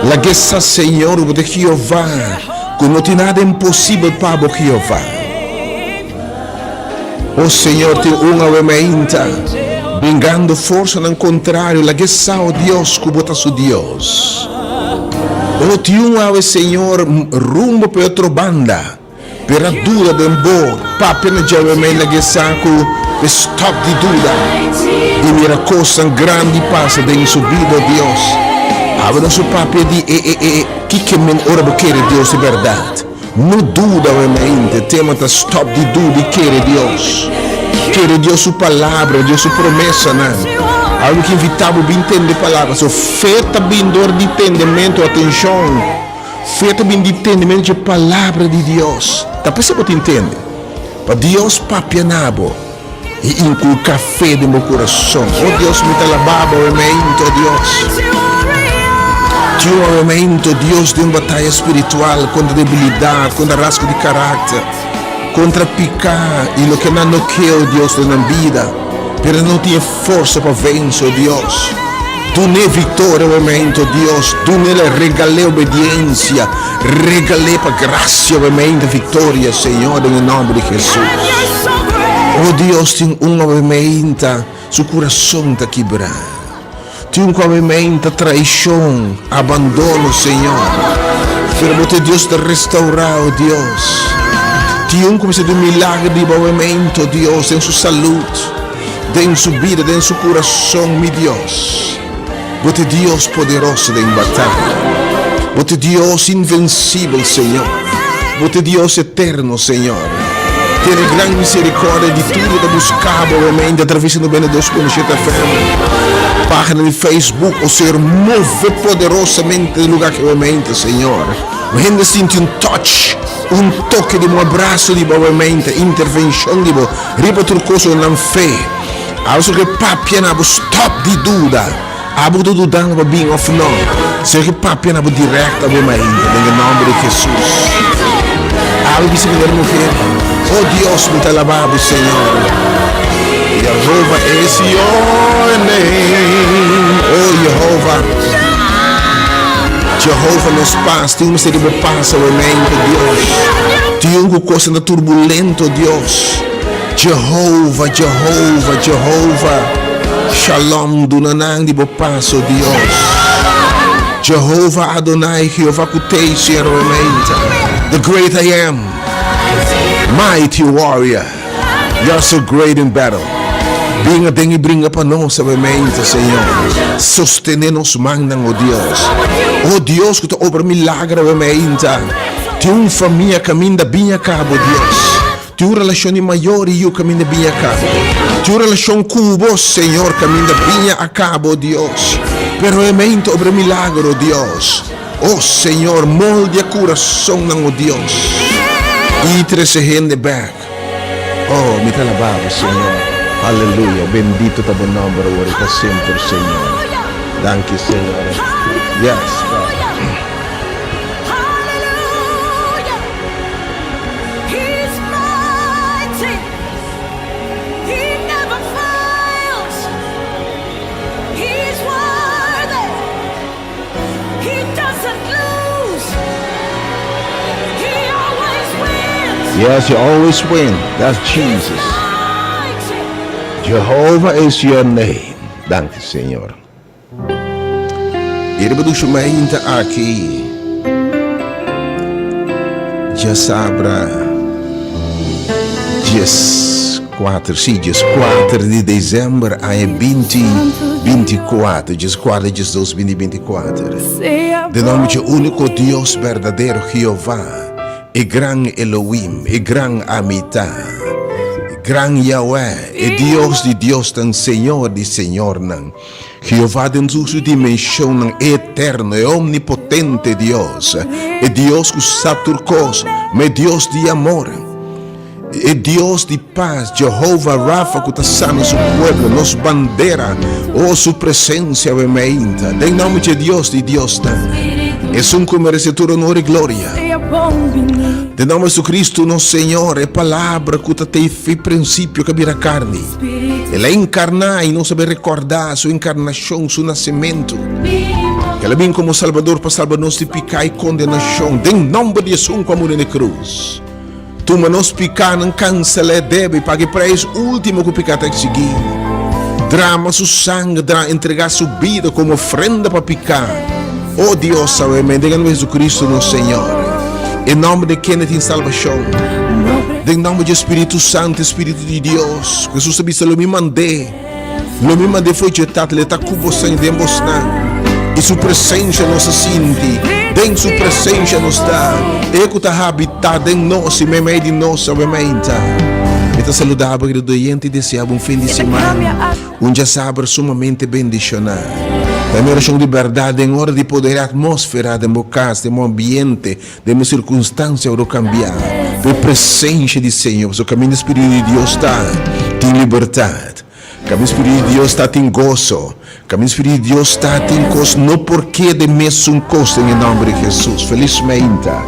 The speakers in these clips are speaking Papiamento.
Lag'é sa, Señor, bo ta Jehová, ku no tin nada imposibel pa bo, Jehová. O Señor, tin un awe mainta, bringando forsanan kontrario, lag'é sa, o Dios, ku bo ta su Dios. O tin un awe, Señor, rumbo pa e otro banda. Pero a duda den bo, papia na djawe mei lag'e sa ku e stop di duda i mira kosnan grandi pasa den su bida, o Dios. Awe nos lo papia di e e e kiko men ora bo kere Dios di bèrdat. No duda awe mainta, e tema ta stop di duda i kere Dios. Kere Dios su palabra, Dios su promesanan. Awe mi ke invitá bo bin tende palabra. So fe ta bin dor di tendementu, atenshon. Fe ta bin di tendemento dje Palabra di Dios. Ta p'esei bo tin tende, pa Dios papia na bo i inkulká fe den bo kurason. O Dios, mi ta alabá bo awemento, Dios. Tin un awemento, Dios, den un bataya spiritual kontra debilidat, kontra rasgo di karakter, kontra piká i loke nan no ke, o Dios, den nan bida, pero nan no tin e Forsa pa vense, o Dios. Dun'é victoria obviamente, o Dios. Dun'é la, regal'é obediencia. Regal'é pa gracia obviamente victoria, Señor, den e nomber di Jesus. O Dios, tin un obviamente su curason ta kibrá. Tin un cu obviamente traicion, abandono, Señor. Pero bo ta e Dios ta restaurá, o Dios. Tin un cu mester di un milagro di bo obviamente, o Dios, den su salud. Den su bida, den su kurason, mi Dios. Bo ta Dios poderoso den bataya. Bo ta Dios invencibel, Señor. Bo ta Dios eterno, Señor. Tene gran misericordia di tur ku ta buska Bo awemente atraves di 92.7 FM, pagina di Facebook, o Señor, move poderosamente den lugar aki awemente, Señor. Hende sinti un touch, un toke di bo, un abraso di Bo awemente, intervencion di Bo. Riba tur kos ora nan fe. Abo so ke papia na bo stop di duda. Abo ku ta dudando pa bin of no. Señor ke papia na bo direct abo mainta den e nomber di Jesus. Abo bisa manera muher, Oh Dios mi ta alaba bo Señor. Jehovah is your name. Oh Jehovah. Jehovah nos pas. Tin un mester di bo pas awe mainta Dios. Tin un ku kosnan ta turbulento Dios. Jehovah, Jehovah, Jehovah. Shalom, duna nan di bo pas, o Dios. Jehovah Adonai, Jehovah ku t'ei, Señor awe mainta. The great I am. Mighty warrior. You are so great in battle. Bin aden i bringa pa nos awe mainta, Señor. Sostene nos mannan, o Dios. O Dios ku ta obra milagro awe mainta. Tin un famia kaminda bin a kabo, Dios. Tin un relashon di mayor i yu kaminda bin a kabo. Tin un relashon ku bo, Señor, kaminda bin a kabo, Dios. Pero e mainta obra milagro, Dios. O Señor, moldia kurasonnan, o Dios. I trese hende bèk. Oh, mi ta alabá bo, Señor. Aleluya. Bendito ta bo nòmber awor i pa semper, Señor. Danki, Señor. Yes, God. Yes, you always win. That's Jesus. Jehovah is your name. Danki, Señor. E riba mainta aki djasabra 14, sí, 14 di december aña 2024, 14, 12, 2024. Den nomber dje único Dios berdadero, Jehová, e gran Elohim, e gran Amita, e gran Yahweh, e Dios di diosnan, Señor di señornan. Jehová den tur su dimenshonnan, e eterno, e omnipotente Dios, e Dios ku sa tur kos, ma e Dios di amor, e Dios di pas, Jehová Rafa ku ta sana su pueblo, nos bandera, oh su presensia awe meinta, den nòmber dje Dios di diosnan, esun ku merese tur honor i gloria. Den nòmber di Jesucristo nos Señor, e Palabra ku ta tei fi prinsipio ku a bira karni. El a enkarná i nos a bin rekordá su enkarnashon, su nasementu. El a bin komo Salbador pa salba nos di piká i kondenashon. Den nòmber di esun ku a muri na e krus, tuma nos pikánan, kanselá e debe i paga e preis último ku piká ta eksigí. Drama su sanger, dra entregá su bida komo ofrenda pa piká. O Dios, awe men den e nòmber di Hesukristu nos Señor, e nòmber den kende tin salbashon, den nòmber di e Spiritu Santu, e Spiritu di Dios, ku Hesus ta bisa, Lo mi mand'é. Lo mi mand'é fo'i dje Tata, l'e ta ku bosnan i den bosnan. I su presensia nos a sinti, den su presensia nos ta, e ku ta habitá den nos i meimei di nos awe meinta. Mi ta saludá bo, kerido oyente, i deseá bo un fin di siman, un djasaber sumamente bendishoná. Ta mi orashon di bèrdat den ora di poder e atmósfera den bo kas, den bo ambiente, Den bo sirkunstansia ora kambia pa e presensia di Señor, pasobra kaminda e Spiritu di Dios ta, tin libertat. Kaminda e Spiritu di Dios ta, tin goso. Kaminda e Spiritu di Dios ta, tin kos no por keda e mesun kos den e nòmber di Hesus. Felis meinta.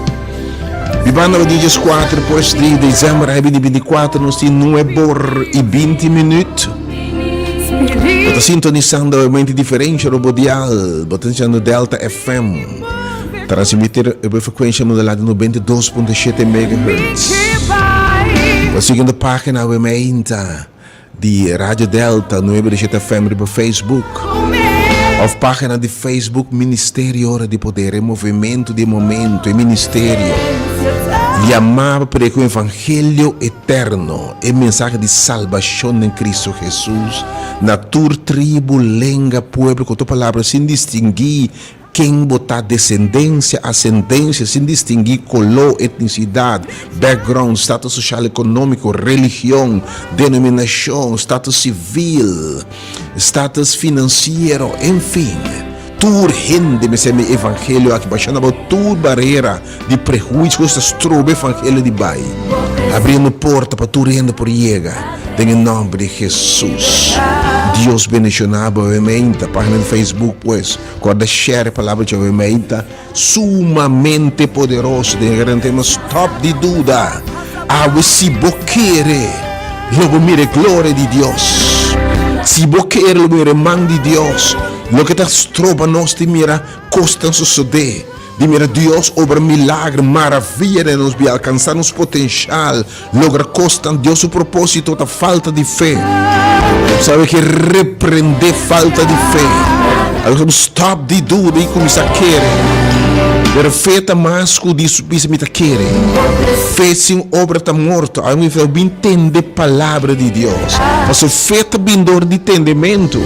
Bibando awe dia dieskuater pues di desèmber ai binti 24 nos tin nuebor i 20 minüt. Bo ta sintonisando awe meinta diferensha robodial. Bo ta sintonisando Delta FM. Transmiti riba e frekuensia modelá di 92.7 megahertz. Bo sigui na página awe meinta di Radio Delta 97 FM riba Facebook. Of página di Facebook Ministerio Ora di Poder, e movimento di e momento, e ministerio. Yamá pa prediká un evangelio eterno, e mensahe di salbashon den Cristo Jesus na tur tribu, lenga, pueblo, ku otro palabra sin distinguí Ken bo ta, desendensia, asendensia, sin distinguí koló, etnisidat, background, status soshal ekonómiko, religion, denominashon, status sivil, status finansiero, enfin. Tur hende mester mi evangelio aki basha na bo tur barera di prehuisio ku ta stroba evangelio di bai, abriendo porta pa tur hende por yega den e nòmber di Hesus. Dios bendishoná bo awe meinta. Página di Facebook pues. Corda share e palabra dje awe ta sumamente poderoso den e gran tema Stop di duda. Awe si bo kere lo bo mira e gloria di Dios. Si bo kere lo bo mira e man di Dios. Loke ta stroba nos di mira cosnan sosode, di mira Dios obra milagro, maravilla den nos bida, alcansa nos potencial, Logra kosnan Dios su propósito ta falta di fe. Sabe ke reprende falta di fe. Algo stop di duda i kuminsá kere. Pero fe ta mas ku di bisa mi ta kere. Fe sin obra ta morto. Algo mi fe bin tende palabra di Dios. Paso fe ta bin dor di tendementu.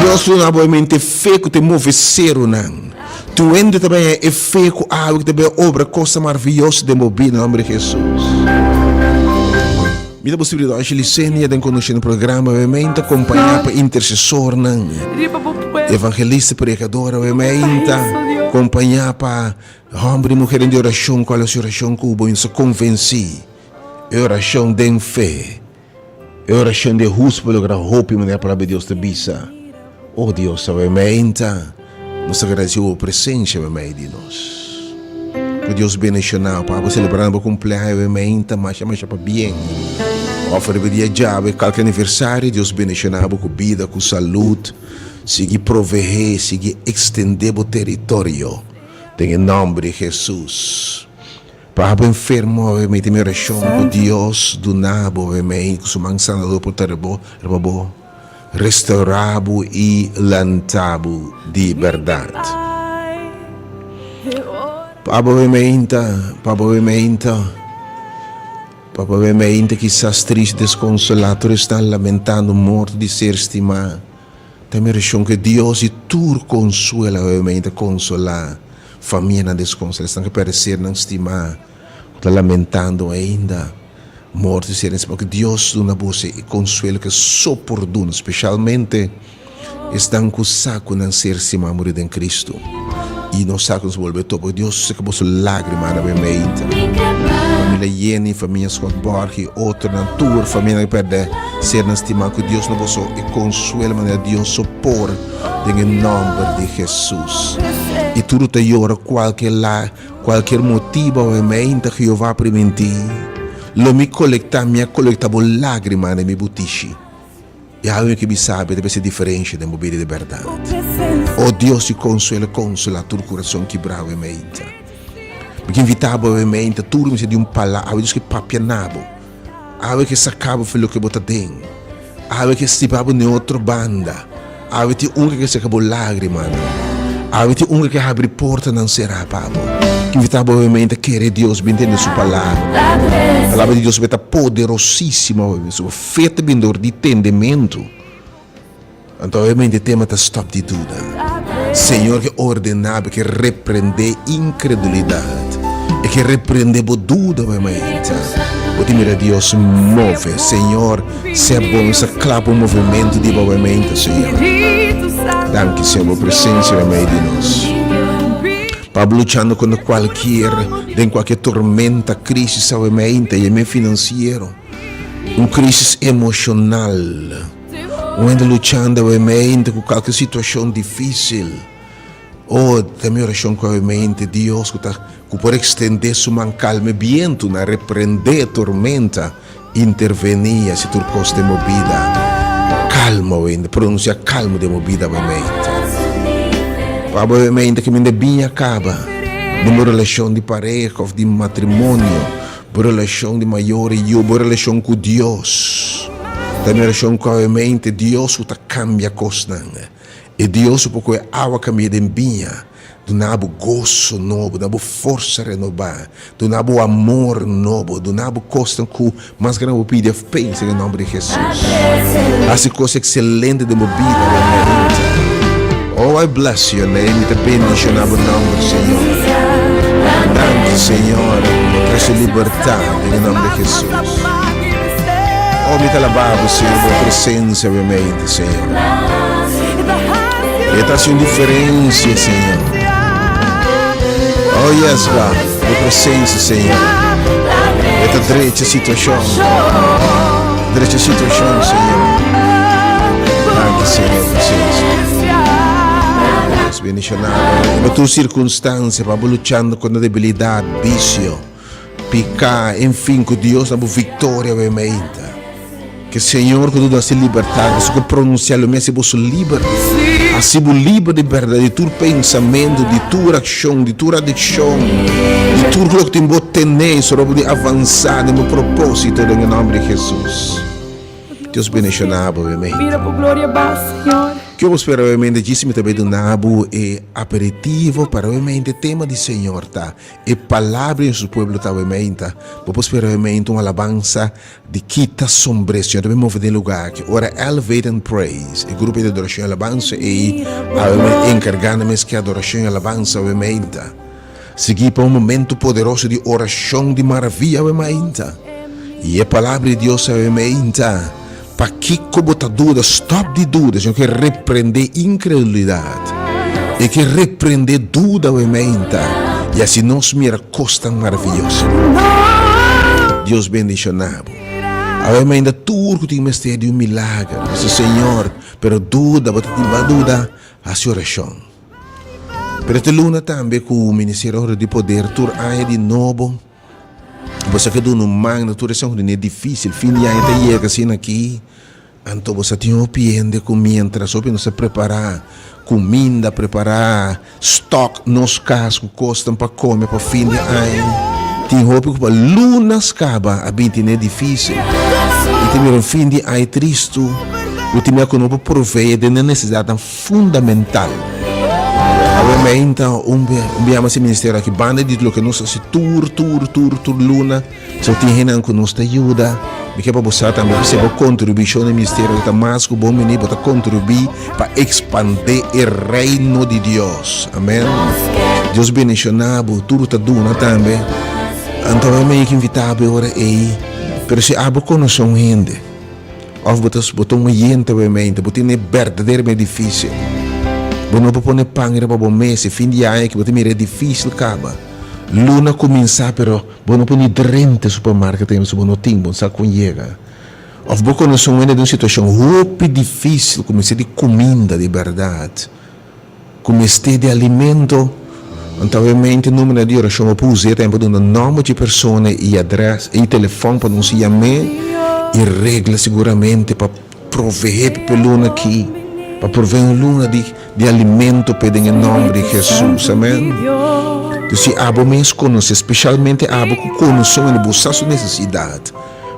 Dios duna bo e mente fe ku ta move serunan. Tu hende ta baña e fe ku awe ku ta bay obra kosa maravioso den bo bida na nomber di Hesus. Mi ta bo sirbidor Angel Licenia den conduciendo programa awe ta acompaña pa intercesornan, evangelista, predicador awe ta acompaña pa homber y muhernan di oracion cual haci oracion cu bo y nos ta convenci e oracion den fe. E oracion di e hustu por logra hopi manera palabra di Dios ta bisa. Oh Dios, awe meinta nos ta agradeci bo presencia meimei di nos. Cu Dios bendiciona bo pa bo celebrando bo cumpleaños awe meinta masha masha pabien. Of riba dia djawe calke aniversario Dios bendiciona bo cu bida, cu salud, sigui provehe, sigui extende bo territorio den e nomber di Jesus. Pa bo enfermo awe mei ta mi orashon ku Dios duna bo awe mei ku su man sanador por ta riba bo, restaura bo i lanta bo di bèrdat. Pa bo awe mei ta, pa bo awe mei ta, pa bo awe mei ta kisas trist, deskonsolá, tur esnan lamentando morto di ser stimá, ta mi orashon ku Dios di tur konsuelo awe mei ta konsolá. Famianan deskonsolá, esnan ku pèrdè sernan stimá, ku ta lamentando ainda morto di sernan stimá. Ku Dios duna boso e konsuelo ku e so por duna, speshalmente esnan ku sa ku nan ser stimá muri den Kristu i no sa ku nos bolbe topa. Ku Dios seka boso lágrimanan na meinta. Familia Jenny, familia Scott Borg i otronan, tur famianan ku pèrdè sernan stimá, ku Dios duna boso e konsuelo manera Dios so por. Den e nomber di Hesus. I tur ta yora kualke la, kualkier motibu awe meinta Jehová primintí, Lo mi kolektá, mi a kolektá bo lágrimanan den mi butishi. I awe mi ke bisa bo, e ta bese diferensha den bo bida di bèrdat. O Dios di konsuelo, konsolá tur kurason kibrá awe meinta. Mi ke invitá bo awe meinta, tur mester di un palabra, awe Dios ke papia na bo. Awe ke saka bo for loke bo ta den. Awe ke stipa bo den otro banda. Awe tin un ke seka bo lagrimanan. Awe tin un ke habri portanan será pa bo. Ke invitá bo awe meinta kere Dios bin tende su palabra. Palabra di Dios ta poderosísimo awe meinta. Su fe ta bin dor di tendementu. Anto obviamente e tema ta stop di duda. Señor ke ordená bo, ke reprendé inkredulidat. E ke reprendé bo duda obviamente. Bo tin mira Dios move. Señor, sea bon, sa kla pa un movementu di bo obviamente, Señor. Danki, Señor, bo presensia meimei di nos. Pablo luchando kontra kualkier, den kualkier tormenta, krisis obviamente, yam'é finansiero, un krisis emoshonal. Un hende luchando awe mente ku kalke situashon difísil. Oh, ta mi orashon ku awe mente Dios ku ta ku por ekstendé su man kalma e bientunan, reprendé e tormenta, intervení hasi tur kos den bo bida. Kalma awe hende, pronunsiá kalma den bo bida awe mente. Pa abo awe mente ke mende biña kaba den bo relashon di pareha òf di matrimonio. Bo relashon di mayor i yu, bo relashon ku Dios ta un relashon ku obviamente Dios ku ta kambia kosnan. E Dios ku por kohe awa kambia den biña, duna bo goso nobo, duna bo forsa renobá, duna bo amor nobo, duna bo kosnan ku mas grandi bo pidi òf pensa den nòmber di Hesus. Hasi kos ekselente den bo bida obviamente. Oh, I bless your name, mi ta bendishoná bo nòmber, Señor. Danki, Señor, bo trese libertat den e nòmber di Hesus. Oh, mi ta alabá bo, Señor, bo presensia obviamente, Señor. E ta hasi un diferensia, Señor. Oh, yes, God, bo presensia, Señor. E ta drecha situashon. Drecha situashon, Señor. Danki, Señor, presensia. Dios bendiciona bo. Riba tur circunstancia, pa bo luchando contra debilidad, vicio, pica, en fin, cu Dios na bo victoria awe mainta. Ke Señor ku ta duna si libertat, boso ku pronuncia lo mi hasi boso liber. Hasi bo liber di berdad di tur pensamentu, di tur akshon, di tur adikshon, di tur loke tin bo tene, solo bo di avansa den bo proposito den e nomber di Jesus. Dios bendiciona bo, mi Mira bo gloria ba, Señor. Ke bo spera obviamente djis mi ta bay duna bo e aperitivo para obviamente tema di Señor ta e palabra di su pueblo ta obviamente bo por spera obviamente un alabansa Di kita sombré, Señor ta bin move den lugar aki. Ora Elevate and Praise, e grupo di adoracion y alabansa ei, a bin encarga nan mes ki adoracion y alabansa awe mainta. Sigui pa un momento poderoso di oracion di maraviya awe mainta. Y e palabra di Dios awe mainta, Pakico bo ta duda? Stop di duda. Señor ke reprende incredulidad. E ke reprende duda awe mainta. Y asi nos mira Kosnan maraviyoso. Dios bendiciona bo. Awe mainda tur ku tin mester di un milager. Bisa Señor, pero duda, bo ta tin ba duda, hasi orashon. Pero te luna tambe ku Ministerio Oro di Poder tur aña di nobo, bo sa ke duna un man na tur esnan ku tene difisil. Fin di aña ta yega asina aki. Anto bo sa tin hopi hende ku miéntras hopi nos ta prepará kuminda, prepará stòk nos kas ku kosnan pa kome pa fin di aña, tin hopi ku pa lunas kaba a bin tene difísil i ta mira un fin di aña tristu ku tin mira ku no por proveé den nan nesesidatnan fundamental. Awe meinta un biaha mas e ministerio aki banda di loke nos hasi tur tur tur tur luna. So tin hendenan ku nos ta yuda. Mi ke pa bo sa tambe ku si bo kontribushon na e ministerio ta mas ku bon bini, bo ta kontribuí pa ekspandé e Reino di Dios. Amen. Dios bendishoná bo, tur ta duna tambe. Anto mi a invitá bo e ora ei. Pero si abo konosé un hende, òf bo ta bo ta un oyente obviamente, bo tene berdaderamente difísil, bo no por pone pan riba bo mesa, e fin di aña aki bo ta mira e difísil kaba. Luna kuminsá pero. Bo no por ni drenta supermarket ainda pasobra bo no tin, bo no sa kon yega. Of bo konosé un hende den un situashon hopi difísil ku mester di kuminda di bèrdat, ku mester di alimento, anto obviamente numero di orashon bo por us'é tambe pa duna nòmber dje persona i adrès i telefòn pa nos yam'é i regla siguramente pa proveé pa e luna aki. Pa provee un luna di di alimento p'e den e nomber di Jesus. Amen. Dus si abo mes conoce, specialmente abo cu conoce un hende, bo sa su necesidad,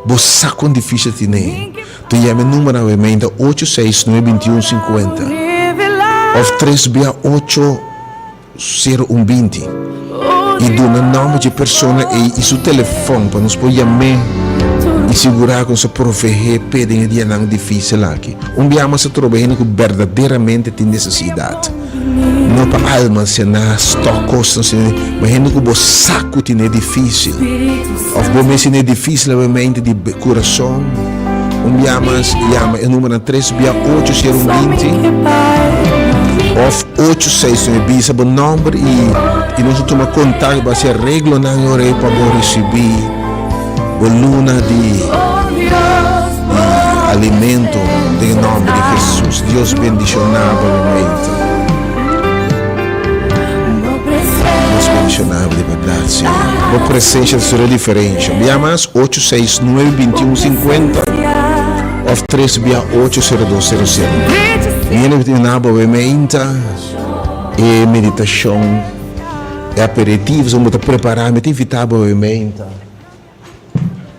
bo sa con dificil tine, to yama e number awe meinta ocho seis nuebe bintiun cincuenta of tres bia ocho sero un binti i duna nòmber dje persona ei i su telefòn pa nos por yam'é i sigurá ku nos a proveé p'e den e dianan difísil aki. Un bia mas a troba hende ku berdaderamente tin nesesidat, no pa almasená, stòk kosnan, sino ma hende ku bo sa ku tin e difísil òf bo mes tin e difísil awemente di kurason. Un bia mas yama e numbernan tres bia ocho sero un binti òf. Ocho seis nuebe bisa bo nomber y y nos ta tuma contacto pa haci arreglonan e ora ey pa bo ricibi bo luna di di alimento den e nomber di Jesus. Dios bendiciona bo mi meita. Dios bendiciona bo di berdad Señor. Bo presencia ta haci diferencia. Bia mas ocho seis nuebe bintiun cincuenta of tres bia ocho sero dos sero sero. Miene ku tin na bo meinta e meditashon e aperitivo so bo ta prepará mi ta invitá bo meinta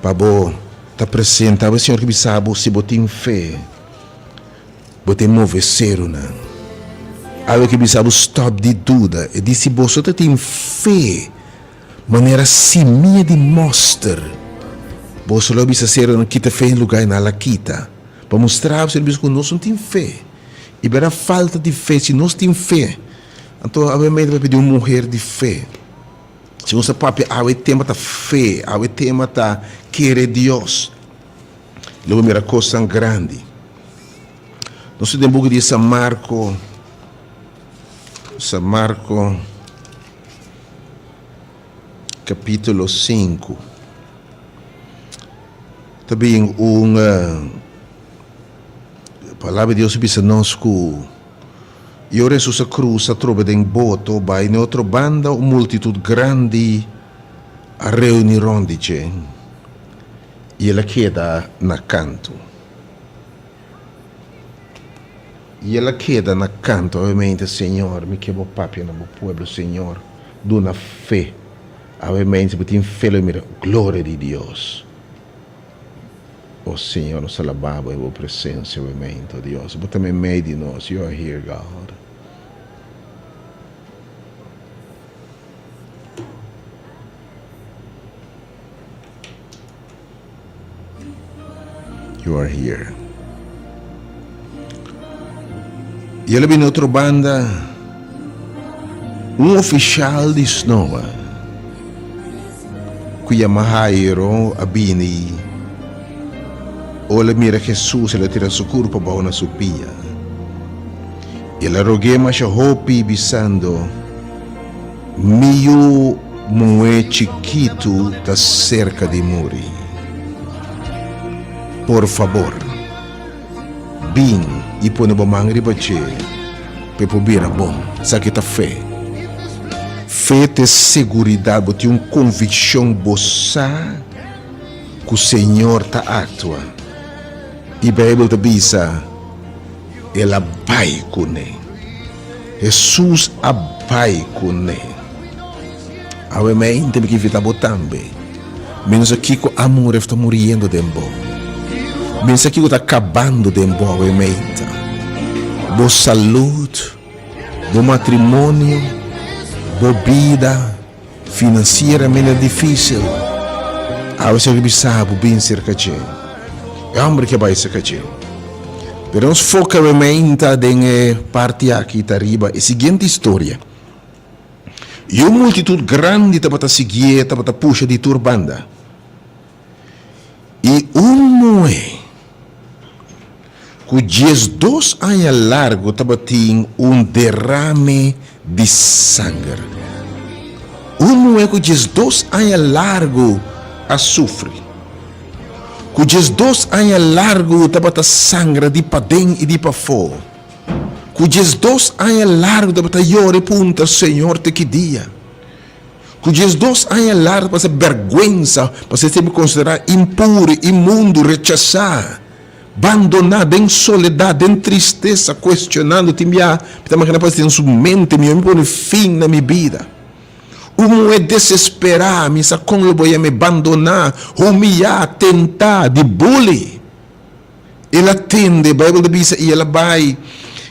pa bo ta presente abo Señor ke bisa bo si bo tin fe bo ta move serunan abo ke bisa bo stòp di duda e di si boso ta tin fe manera simia di mòster boso lo bisa serunan kita fe lugá i nan la kita. Pa mustra bo bisa ku nos no tin fe. I bera falta di fe, si nos tin fe, anto awe mei ta pidi un muher di fe. Si nos ta papia awe tema ta fe, awe tema ta kere Dios, lo bo mira kosnan grandi. Nos ta den buki di San Marko, San Marko kapitulo sinku. Ta bin un Palabra di Dios a bisa nos ku i ora Hesus a krusa atrobe den boto bai na e otro banda un multitut grandi a reuni rònt di dje i el a keda na kantu. I el a keda na kantu. Obviamente, Señor, mi ke bo papia na bo pueblo, Señor, duna fe. Awe mens bo tin fe lo mira gloria di Dios. O Señor nos alaba bo e bo presencia awe mente o Dios. Bo ta meimei di nos. You are here God. You are here. I el a bini otro banda, un ofishal di snoa ku yama Jairo a bini. Ora el a mira Hesus, el a tira su kurpa abou na su pia. I el a rog'é masha hopi, bisando, Mi yu muhé chikitu ta serka di muri. Por fabor, bin i pone bo man riba dje pa e por bira bon. Esaki ta fe. Fe ta e seguridat, bo tin un konvikshon, bo sa ku Señor ta aktua. I Beibel ta bisa. El a bai kuné. Hesus a bai kuné. Awe mente mi ke invita bo tambe. Mi no sa kiko amor ta muriendo den bo. Mi no sa kiko ta kabando den bo awe mente. Bo salud, bo matrimonio, bo bida. Financieramente dificil. Awe sa ribi sa bo bin cerca dje. E homber ke bai cerca dje. Pero nos foca we meinta den e parti aki ta riba e siguiente historia. Y un multitud grandi tabata siguié, tabata pusha di tur banda. Y un muhé ku diesdos aña largu tabatin un derame di sanger. Un muhé ku diesdos aña largu a sufri, ku diesdos aña largu tabata sangra di paden i di pafó, ku diesdos aña largu tabata yora i puntra, Señor, te ki dia? Ku diesdos aña largu pasa bèrgwensa, pa ser semper konsiderá impuru, inmundu, rechasá. Bandoná, den soledat, den tristesa, kuestionando, tin bia mi ta imaginá pa den su mente, mi mi pone fin na mi bida. Un muhé desesperá, mi sa kon lo bo yam'é, bandoná, humiyá, tentá, di bully. El a tende, Bijbel ta bisa, i el a bai,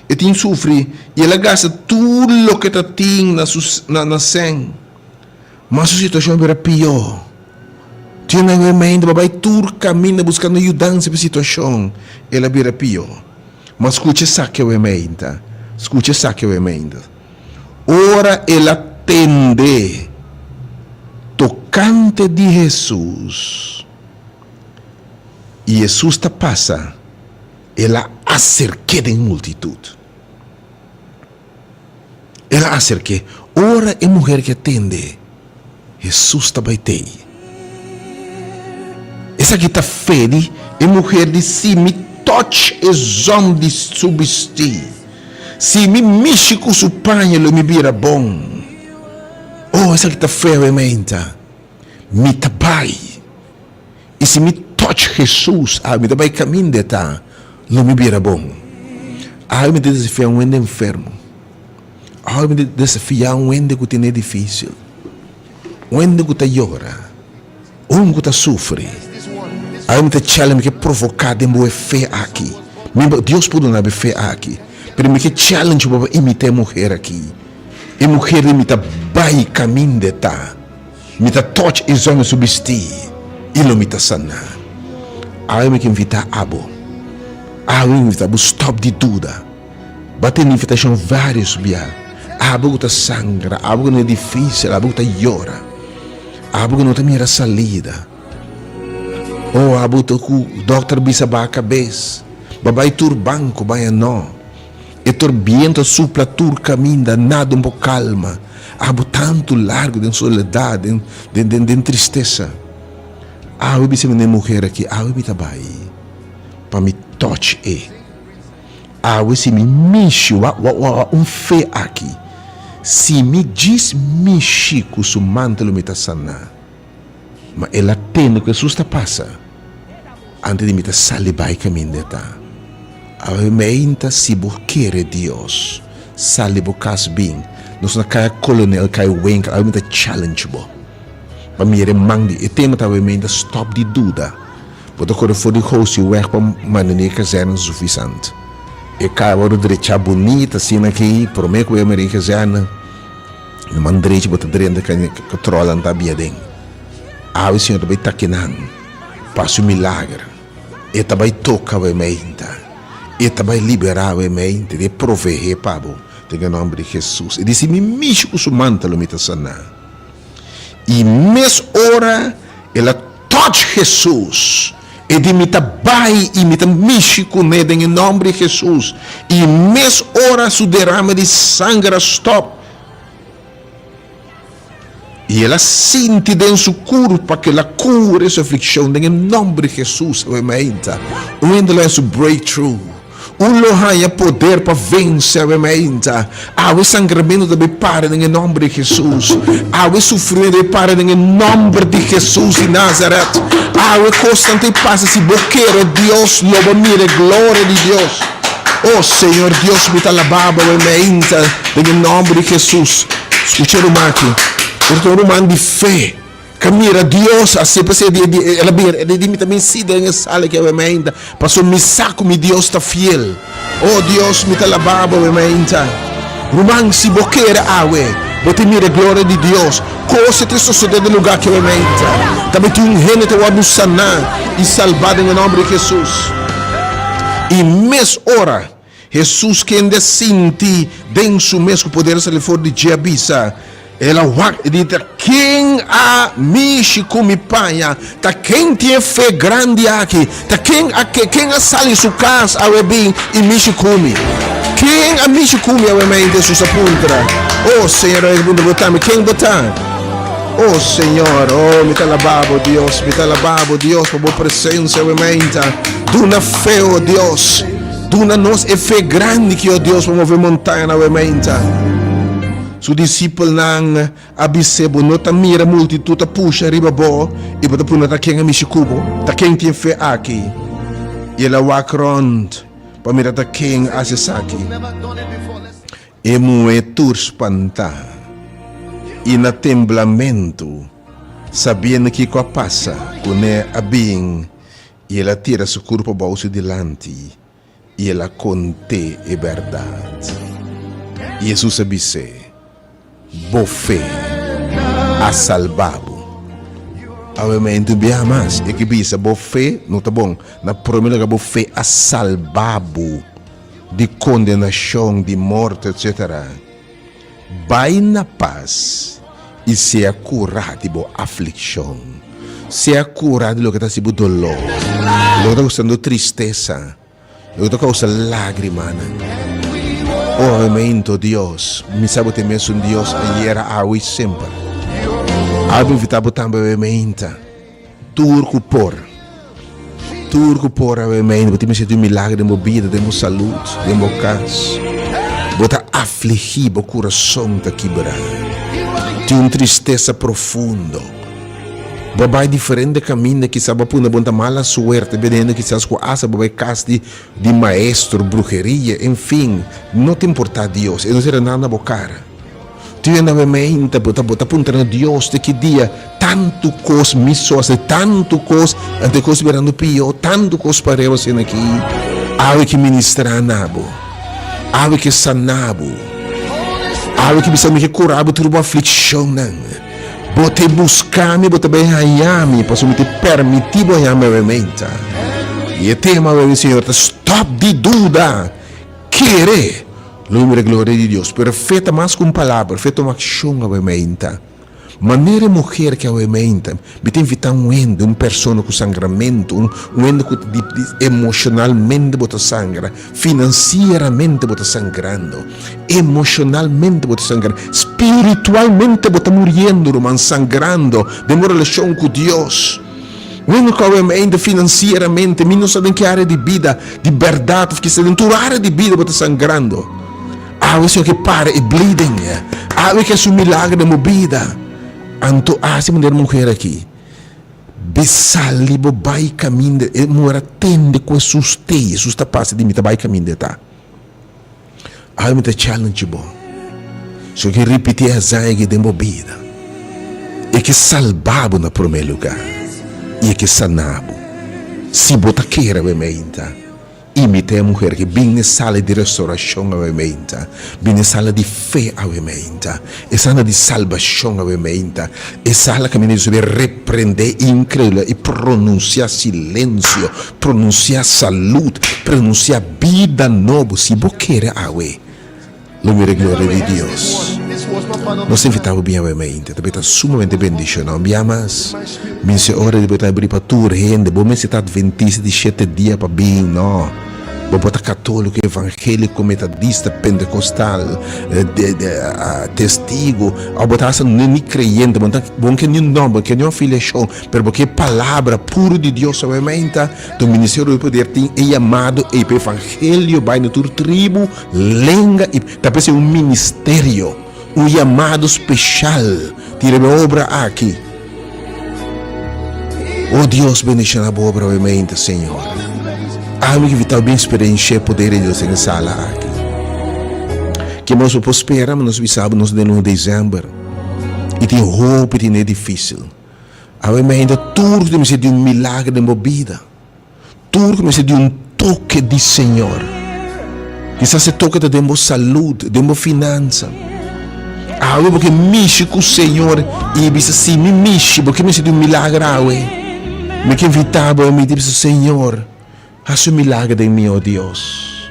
e tin sufri, i el a gasta tur loke ta tin na su na na sèn. Ma su situashon a bira pió. Tin nan remedio pa bai tur kaminda buskando yudansa pa e situashon, el a bira pió. Ma skucha esaki awe meinta, skucha esaki awe meinta. Ora el a tende tokante di Hesus, i Hesus ta pasa, el a aserk'é den multitut. El a aserk'é. Ora e muher ke tende, Hesus ta bai tei. Esaki ta fe di e muher di si mi touch e zòm di su bistí, si mi mishi ku su paña lo mi bira bon. Oh, esaki ta fe awe meinta. Mi ta bai. I si mi touch Hesus, awe mi ta bai kaminda e ta, lo mi bira bon. Awe mi ta desafiá un hende enfermo. Awe mi ta desafiá un hende ku tene difísil, un hende ku ta yora, un ku ta sufri. Awe mi ta challenge, mi ke provoká den bo e fe aki. Mi, Dios por duna bo e fe aki, pero mi ke challenge bo pa imitá e muher aki. E muher di mi ta bai kaminda e ta. Mi ta touch e zona su bistí i lo mi ta saná. Awe mi ke invitá abo. Awe mi invitá bo stop di duda. Bo a tene invitashon vários bia. Abo ku ta sangra, abo ku no e difísil, abo ku ta yora, abo ku no ta mira salida. Oh, abo ta ku dòkter bisa baha kabes, bo a bai tur banko, baña no. E torbiento a supla tur caminda, nada un por calma. Abo tantu largo den soledad, den, den, den, den tristesa. Awe bisa mi na e muher aki, awe mi ta bai pa mi touch e. Awe si mi mishi, wa, wa, wa, wa un fe aki. Si mi djis mishi cu su mantel lo mi ta sana. Ma el a tende ku Hesus ta pasa antes di mi ta sali bai kaminda e ta. Awe meinta si bo kere Dios, sali bo kas bin. Nos na kaya Kolonel, kaya Winkel, awe mi ta challenge bo pa mira e man di e tema ta awe meinta stop di duda. Bo ta kore for di Hosio weg pa Marinier Kazerne Suffisant. E kaya wòrdu drechá bunita asina aki promé ku e Marinier Kazerne. Na man drechi bo ta drenta katròlnan ta bia den. Awe Señor ta bai taki nan pa hasi un milager. E ta bai toka bo e meinta. E ta bai liberá bo e meinta di e proveé pa bo den e nòmber di Hesus. E di si mi mishi ku su manta lo mi ta saná. I mes ora el a touch Hesus, e di mi ta bai i mi ta mishi kuné den e nòmber di Hesus. I mes ora su derame di sanger a stòp. I el a sinti den su kurpa ku el a kura su aflikshon den e nòmber di Hesus. Awe mainta, un hende lo haña su breakthrough. Un lo haña poder pa vense awe mainta. Awe sangramentu ta bai para den e nòmber di Hesus. Awe sufrimentu ta bai para den e nòmber di Hesus di Nazaret. Awe kosnan ta pasa si bo kere Dios lo bo mira e gloria di Dios. Oh Señor Dios mi ta alabá bo awe mainta den e nòmber di Hesus. Skucha e ruman aki. E ta un ruman di fe. Ka mira Dios hasi p'esei di di el a bira el di mi ta bin si den e sala aki awe mainta pasobra mi sa ku mi Dios ta fiel. Oh Dios mi ta alabá bo awe mainta. Ruman si bo kere awe bo ta mira e gloria di Dios. Kos ta sosodé den lugá aki awe mainta. Ta bai tin un hende ta wòrdu saná i salbá den e nòmber di Hesus. I mes ora Hesus kende a sinti den su mes ku poder a sali for di dje a bisa, El a wak i di, Ta ken a mishi ku mi paña? Ta ken tin e fe grandi aki? Ta ken a ken a sali su kas awe bin i mishi ku mi? Ken a mishi ku mi awe mente? Hesus a puntra. O Señor, a puntra, bo tambe, ken bo ta? O Señor, o mi ta alabá bo, Dios, mi ta alabá bo, Dios, pa bo presensia awe mente. Duna fe, o Dios. Duna nos e fe grandi ki, o Dios, pa move montañanan awe mainta. Su disipelnan a bis'é, Bo no ta mira multitut ta pusha riba bo i bo ta puntra ta ken a mishi ku bo? Ta ken tin e fe aki? I el a wak rònt pa mira ta ken a hasi esaki. E muhé tur spantá i na temblamentu, sabiendo kiko a pasa kuné, a bin i el a tira su kurpa bou su dilanti i el a kont'é e bèrdat. I Hesus a bis'é, Bo fe a salba bo. Awe-mente un biaha mas e ke bisa, Bo fe no ta bon. Na prome lugar bo fe a salba bo di kondenashon, di morto, etsetera. Bai na pas i sea kurá di bo aflikshon. Sea kurá di loke ta hasi bo doló, loke ta kosando tristesa, loke ta kousa lágrimanan. O momento, Dios, mi sa bo ta e mesun Dios ayera, awe i semper. Awe mi invitá bo tambe awe meinta. Tur ku por. Tur ku por awe meinta. Bo tin mester di un milagro den bo bida, den bo salud, den bo kas. Bo ta afligí, bo kurason ta kibrá. Tin un tristesa profundo. Bo a bai diferente kaminda, kisas bo a punda bo ta mala suerte, bende hende kisas ku asa bo bai kas di di maestro, bruheria, enfin, no ta importá Dios, e no sera nada na bo kara. Tin hende awe meinta bo ta bo ta puntra na Dios te ki dia tantu kos mi so hasi tantu kos anto e kos birando pio tantu kos pareu asina aki awe ke ministra na bo awe ke sana bo awe ke bisa mi ke kura bo tur bo aflikshonnan bo te buska mi bo ta bai haña mi pasobra mi te permiti bo haña mi awe meinta i e tema awe mi Señor ta stop di duda kere. Lo mira gloria di Dios. Pero fe ta mas ku un palabra, fe ta un akshon awe meinta. Manera e muher ki awe meinta, mi ta invitá un hende, un persona ku sangramentu, un un hende ku di di emoshonalmente bo ta sangra, finansieramente bo ta sangrando, emoshonalmente bo ta sangrando, spiritualmente bo ta muriendo ruman, sangrando den bo relashon ku Dios. Bueno ku awe ainda finansieramente mi no sa den ki área di bida di bèrdat òf kisa den tur área di bida bo ta sangrando. Awe Señor ke para e bleeding. Awe ke hasi un milagro den bo bida. Anto hasi manera e muher aki. Bisali bo bai kaminda e muher a tende ku Hesus tei. Hesus ta pasa di mi ta bai kaminda e ta. Awe mi ta challenge bo. So ke ripiti e hazaña aki den bo bida. E ke salba bo na prome lugar i e ke sana bo. Si bo ta kere awe meinta, imita e muher aki. Bin na e sala di restauracion awe meinta. Bin na e sala di fe awe meinta. E sala di salbacion awe meinta. E sala kaminda Dios ta reprende incredulidad i pronuncia silencio, pronuncia salud, pronuncia bida nobo. Si bo kere awe, lo mira e gloria di Dios. Nos ta invita bo bin awe mainta, ta beta sumamente bendiciona. Un bia mas, minse ora di bo ta abri pa tur hende. Bo mester ta adventista di shete dia pa bin, no. Bo por ta katóliko, evangéliko, metadista, pentekostal, testigu, òf bo ta hasta ni kreyente, bo no ta, bo no ke niun nòmber, bo no ke niun afiliashon, pero bo ke palabra puru di Dios awe mainta, ta un ministerio di poder tin e yamado ei pa evangelio bai na tur tribu, lenga i ta p'esei un ministerio, un yamado speshal tin riba e obra aki. O Dios bendiciona bo obra obviamente Señor. Ami ki ta bin experiencia e poder di Dios den e sala aki. Ke nos por spera, ma nos bisa bo nos den luna december. I tin hopi tin e dificil. Awe mehende tur ku ta mester di un milagro den bo bida. Tur ku mester di un toke di Señor. Kisas e toke ta den bo salud, den bo finansa. Awe bo ke mishi ku Señor i bisa, si mi mishi, bo ke mester di un milager awe. Mi ke invita bo mi di bisa, Señor, hasi un milager den mi, o Dios.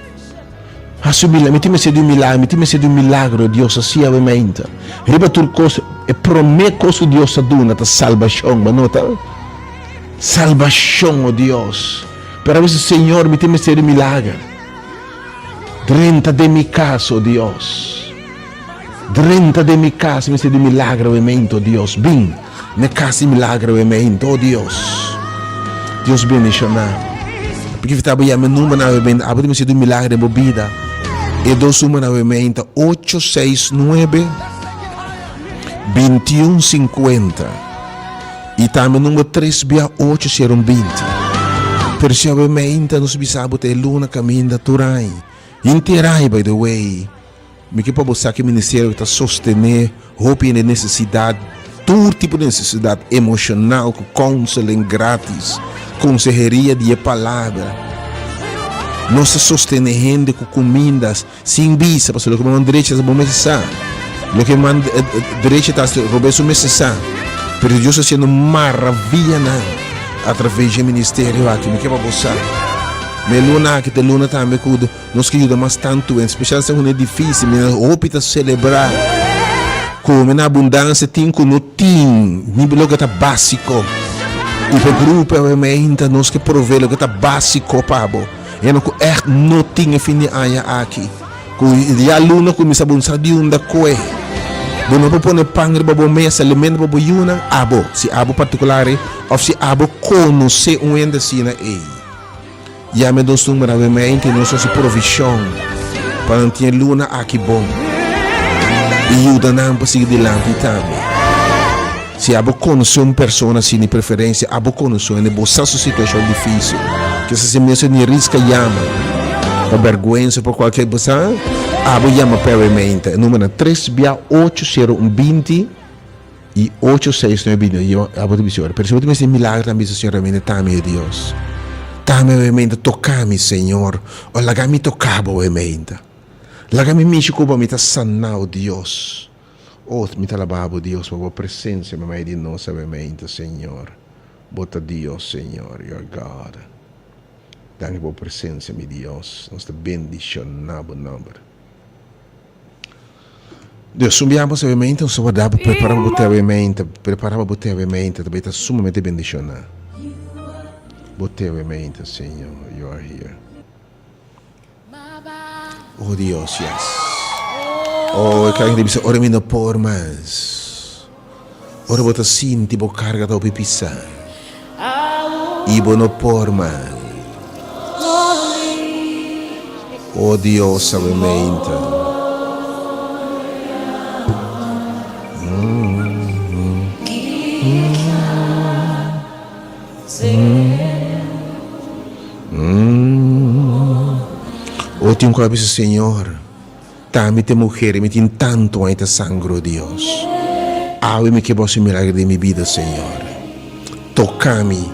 Hasi un milager, mi tin mester di un milager, mi tin mester di un milagro, Dios, hasi awe mainta. Riba tur kos, e prome kos ku Dios ta duna ta salbashon, bo nota? Salbashon, o Dios. Pero a bisa, Señor, mi tin mester di milager. Drenta den mi kas, o Dios. Drenta den mi kas, mi mester di milager awe-meinto, o Dios. Bin na e kas di milager awe-meinto, o Dios. Dios bendishoná bo. Porque fi ta bo yama e numbernan awe-meinto, abo tin mester di un milager den bo bida. E dos numbernan awe-meinto, ocho seis nuebe, bintiun sinkuenta. I tambe number tres bia ocho sera un 20. Pero si awe meinta nos bisa bo ta e luna kaminda tur ai. Henter ai by the way. Mi ke pa bo sa ke ministerio ta sostené hopi hende nesesidat, tur tipo di nesesidat emoshonal ku counseling gratis, konseheria di e palabra. Nos ta sostené hende ku kuminda sin bisa, pasobra loke bo man drecha bo mester sa. Loke man drecha ta hasi robes bo mester sa. Pero Dios ta hasiendo maravianan atraves di e ministerio aki. Mi ke pa bo sa. Ma e luna aki ta e luna tambe ku. Nos ke yuda mas tantu, en spesial segun e difísil, mi nan hopi ta selebrá kome na abundansia tin ku no tin ni loke ta básiko. I pa e grupo awe meinta nos ke provee loke ta básiko pa bo. Hende ku ègt no tin e fin di aña aki, ku ya luna kuminsá bo no sa di unda koe. Bo no por pone pan riba bo mesa, alimento pa bo yunan, abo, si abo partikular ei, òf si abo konosé un hende asina ei. Yama e dos number awe mente nos hasi provishon pa nan tin e luna aki bon i yuda nan pa sigui dilanti tambe. Si abo konosé un persona asina di preferensia abo konosé hende bo sa su situashon difisil kisas e mes ni riska yama pa bèrgwensa pa kualke bo sa abo yama p'e awe mente e numbernan tres bia ocho sero un binti. I ocho seis nuebe bini yo abo ta bisa ora pero si bo ta mester milagro ta bisa señor realmente ta mi Dios ta mi realmente toka mi señor o laga mi toka bo realmente laga mi mishi ku bo mi ta sana o Dios o mi ta alaba bo Dios pa bo presencia meimei di nos realmente señor bo ta Dios señor you are God danki pa bo presencia mi Dios nos ta bendiciona bo nomber. Dios, un biaha bo sabe mente, nos ta warda bo, prepara pa bo te awe mente, prepara pa bo te awe mente, ta bay ta sumamente bendiciona. Bo te awe mente, Señor, you are here. Oh Dios, yes. Oh, e kan bisa, ora mi no por mas. Ora bo ta sinti bo karga ta hopi pisá i bo no por mas. O Dios awe meinta. O tin un ku a bisa, Señor. Ta mi ta e muher i mi tin tantu aña ta sangro, Dios. Awe mi ke bo hasi milagro den mi bida, Señor. Toka mi,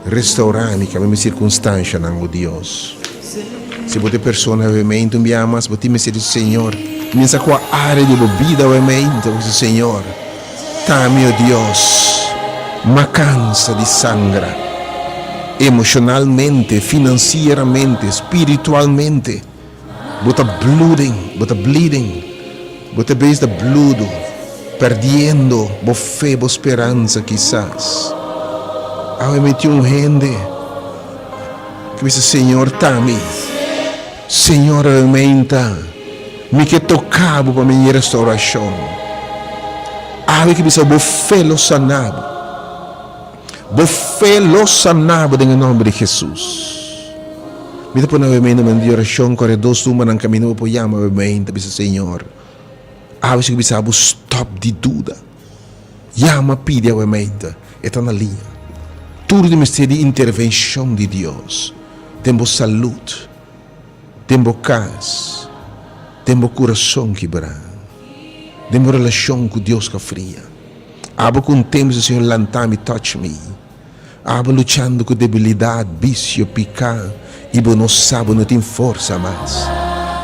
restaura mi, kambia mi sirkunstanshanan, o Dios. Si bo ta e persona awe meinta un bia mas, bo tin mester di Señor. Mi sa kua área di bo bida awe meinta, bo bisa, Señor, ta mi, o Dios, m'a kansa di sangra, emoshonalmente, finansieramente, spiritualmente. Bo ta bloeding, bo ta bleeding, bo ta bezig ta bludo, perdiendo bo fe, bo speransa kisas. Awe mi tin un hende ku bisa, Señor ta mi, Señor aumenta, mi ke toka bo pa mi haña restaurashon. Awe ki bisa bo fe lo sana bo, bo fe lo sana bo den e nomber di Jesus. Mi ta pone awe meinta di orashon kore dos tumbanan kaminda bo por yama awe meinta bisa Señor awe si ku bisa bo stop di duda yama pidi awe meinta e ta na liña tur di mester di intervenshon di Dios den bo salud den bo kas den bo kurason kibrá den bo relashon ku Dios ka fria abo ku un tempu bisa Señor lanta mi touch me. Abo luchando ku debilidat, bisio, piká, i bo no sa bo no tin forsa mas.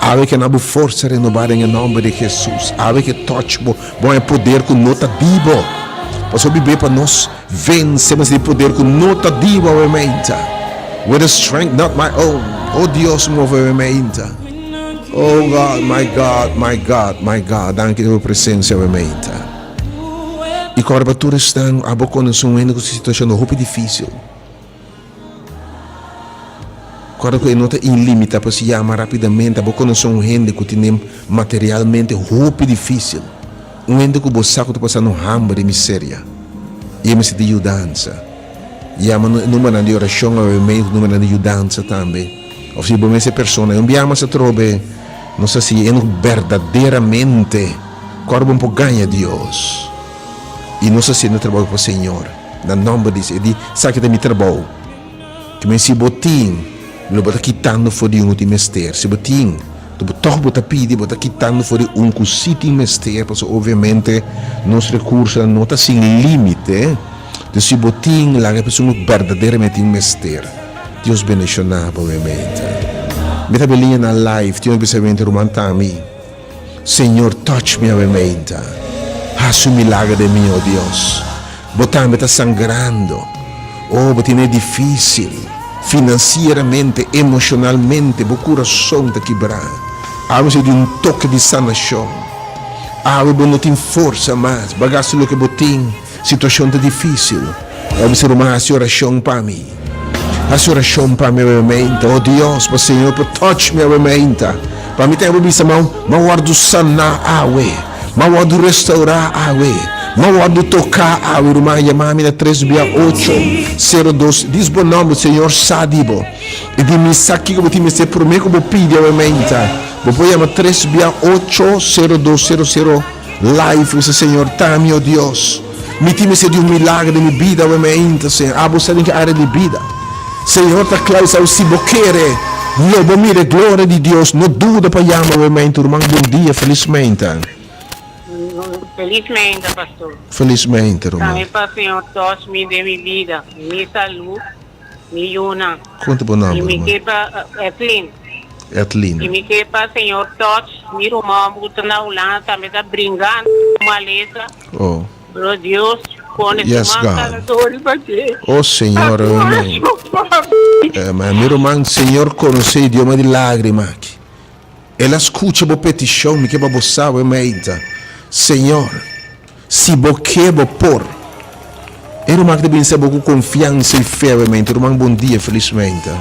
Awe ke na bo forsa renobá den e nòmber di Hesus. Awe ke touch bo, bo haña poder ku no ta di bo. Pasobra bib'é pa nos vense mas di poder ku no ta di bo awe meinta. With a strength not my own. Oh Dios move awe meinta. Oh God, my God, my God, my God. Danki pa bo presensia awe meinta. I kòrda pa tur esnan abo konosé un hende ku su situashon ta hopi difísil. Kòrda ku e no ta ilimitá pa si yama rápidamente. Abo konosé un hende ku tene materialmente hopi difísil, un hende ku bo sa ku ta pasando hamber i miseria i e mester di yudansa. Yama e numbernan di orashon awe mes, numbernan di yudansa tambe. Òf si bo mes e persona, e un biaha mas atrobe nos a siña hende ku berdaderamente. Kòrda bo por gaña Dios. I nos hasiendo trabou pa Señor. Na nòmber di E di, Esaki ta mi trabou. Ke men si bo tin, lo bo ta kitando for di un ku tin mester. Si bo tin, to bo tòg bo ta pidi, bo ta kitando for di un ku si tin mester, pasobra obviamente nos rekursonan no ta sin límite. Dus si bo tin, laga e persona ku berdaderamente tin mester. Dios bendishoná bo, obviamente. Mi ta beliña na live, tin un pensamiento, ruman Tami. Señor touch mi awe meinta. Hasi un milager den mi, oh Dios. Bo tambe ta sangrando. Oh, bo tene dificil. Financieramente, emocionalmente, bo curason ta kibra. Awe mester di un toke di sanacion. Awe bo no tin forsa mas. Bo a gasta loke bo tin. Situacion ta dificil. Awe mester ruman hasi oracion pa mi. Hasi orashon pa mi awe meinta, o Dios, pa Señor por touch mi awe meinta, pa mi ta able bisa ma m'a wòrdu saná awe, m'a wòrdu restaurá awe, m'a wòrdu toká awe. Ruman, yama mi na tres bia ocho, sero dos, dis bo nòmber, Señor sa di bo, i di mi sa kiko bo tin mester promé ku bo pidi awe meinta. Bo por yama tres bia ocho, sero dos, sero sero. Life bisa Señor ta mi o Dios mi tin mester di un milagro den mi bida awe mainta Señor abo sa den ki area di bida Señor ta kla bisa si bo kere lo bo mira e gloria di Dios no duda pa yama awe mainta ruman bon dia felis mainta. Felis mainta pastor. Felis mainta ruman. Tambe pa Señor touch mi den mi bida mi salud. Mi yunan. Konta bo nomber, I mi ruman. ke pa Edlin. Edlin. I mi ke pa señor Touch, mi ruman ku ta na Hulanda tambe ta bringando ku malesa. Oh. Pero Dios pone su Yes, man God. sanador riba dje. Oh, Señor, Hasi amen. orashon pa mi. Amen. Mi ruman, Señor konosé idioma di lágrima aki. El a skucha bo petishon, mi ke pa bo sa awe meinta. Señor. Si bo ke, bo por. E ruman ki ta bin sa bo ku konfiansa i fe awemente. Ruman bon dia, felis meinta.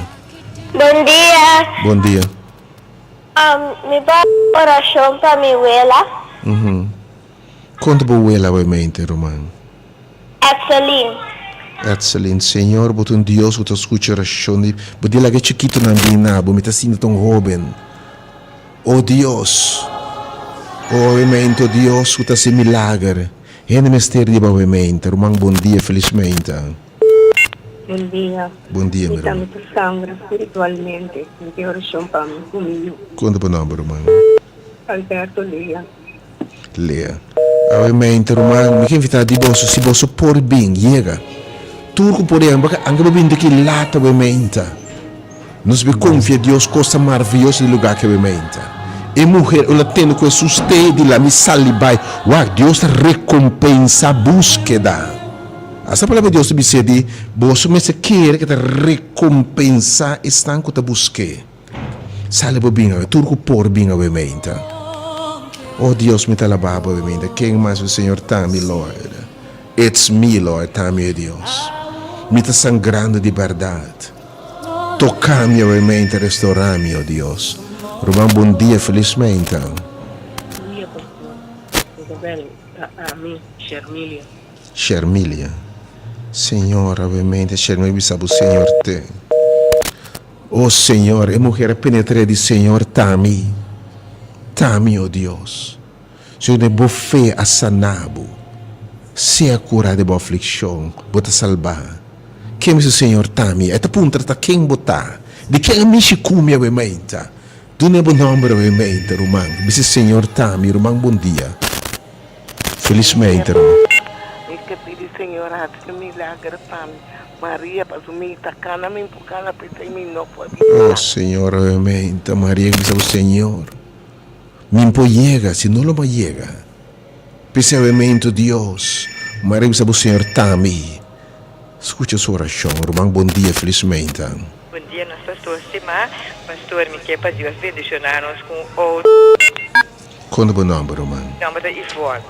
Bon dia. Bon dia. Mi por hasi orashon pa mi wela? Konta bo wela awemente, ruman. Etselin. Etselin, Señor, bo ta un Dios ku ta skucha orashon di bo. Di laga e chikitonan bin na bo. Mi ta sinti ta un hoben. O Dios! O awemente, o Dios ku ta hasi milager, hende mester di bo awemente. Ruman, bon dia, felis meinta. Bon dia. Bon dia, mi Mi ruman. tambe ta sangra spiritualmente. Mi tin orashon pa mi ku mi yu. Konta bo nomber, ruman? Alberto Lea. Lea. Awemente, ruman, mi ke invitá di boso, si boso por bin, yega. Tur ku por yega, anke bo bin di ki lat awemente. Nos be konfia Dios kosa marviyoso di lugar ke be meinta. E muher unda tende ku Hesus te di la mi sali bai. Wak, Dios ta rekompensa buskeda. Asta palabra di Dios ta bis'é di boso mester kere ke ta rekompensa esnan ku ta busk'é. Sali bo bin awe, tur ku por bin awe meinta. Oh Dios mi ta alabá bo awe meinta. Ken mas mi Señor ta mi Lord. It's me Lord ta mi Dios. Mi ta sangrando di bèrdat. Toca mi awe meinta restaura mi oh Dios. Ruman bon dia feliz meinta. Bon dia pastor Isabel ta ami Shermilia. Shermilia Señor awe meinta Shermilia bisa bo Señor te Oh Señor e mujer a penetra di Señor ta mi ta mi oh Dios Señor den bo fe a sana bo sea cura di bo afliccion bo ta salba. Ken mi su Señor ta mi? E ta puntra ta ken bo ta? Di ken a mishi ku mi awe mainta? Duna bo nomber awe mainta, ruman. Mi si Señor ta mi, ruman bon dia. Felis mainta, ruman. Mi ke pidi Señor hasi un milagro pa mi. Maria paso mi ta kana mi por kana pesey mi no por bisa. Oh Señor awe mainta, Maria bisa bo Señor, mi por yega, si no lo bo a yega. Pesey awe mainta Dios, Maria bisa bo Señor ta mi. Skucha su orashon. Ruman bon dia felis meinta. Bon dia nos pastor stima. Pastor mi ke pa Dios bendiciona nos cu un o. Kon ta bo nomber ruman? Mi nomber ta Ivonne.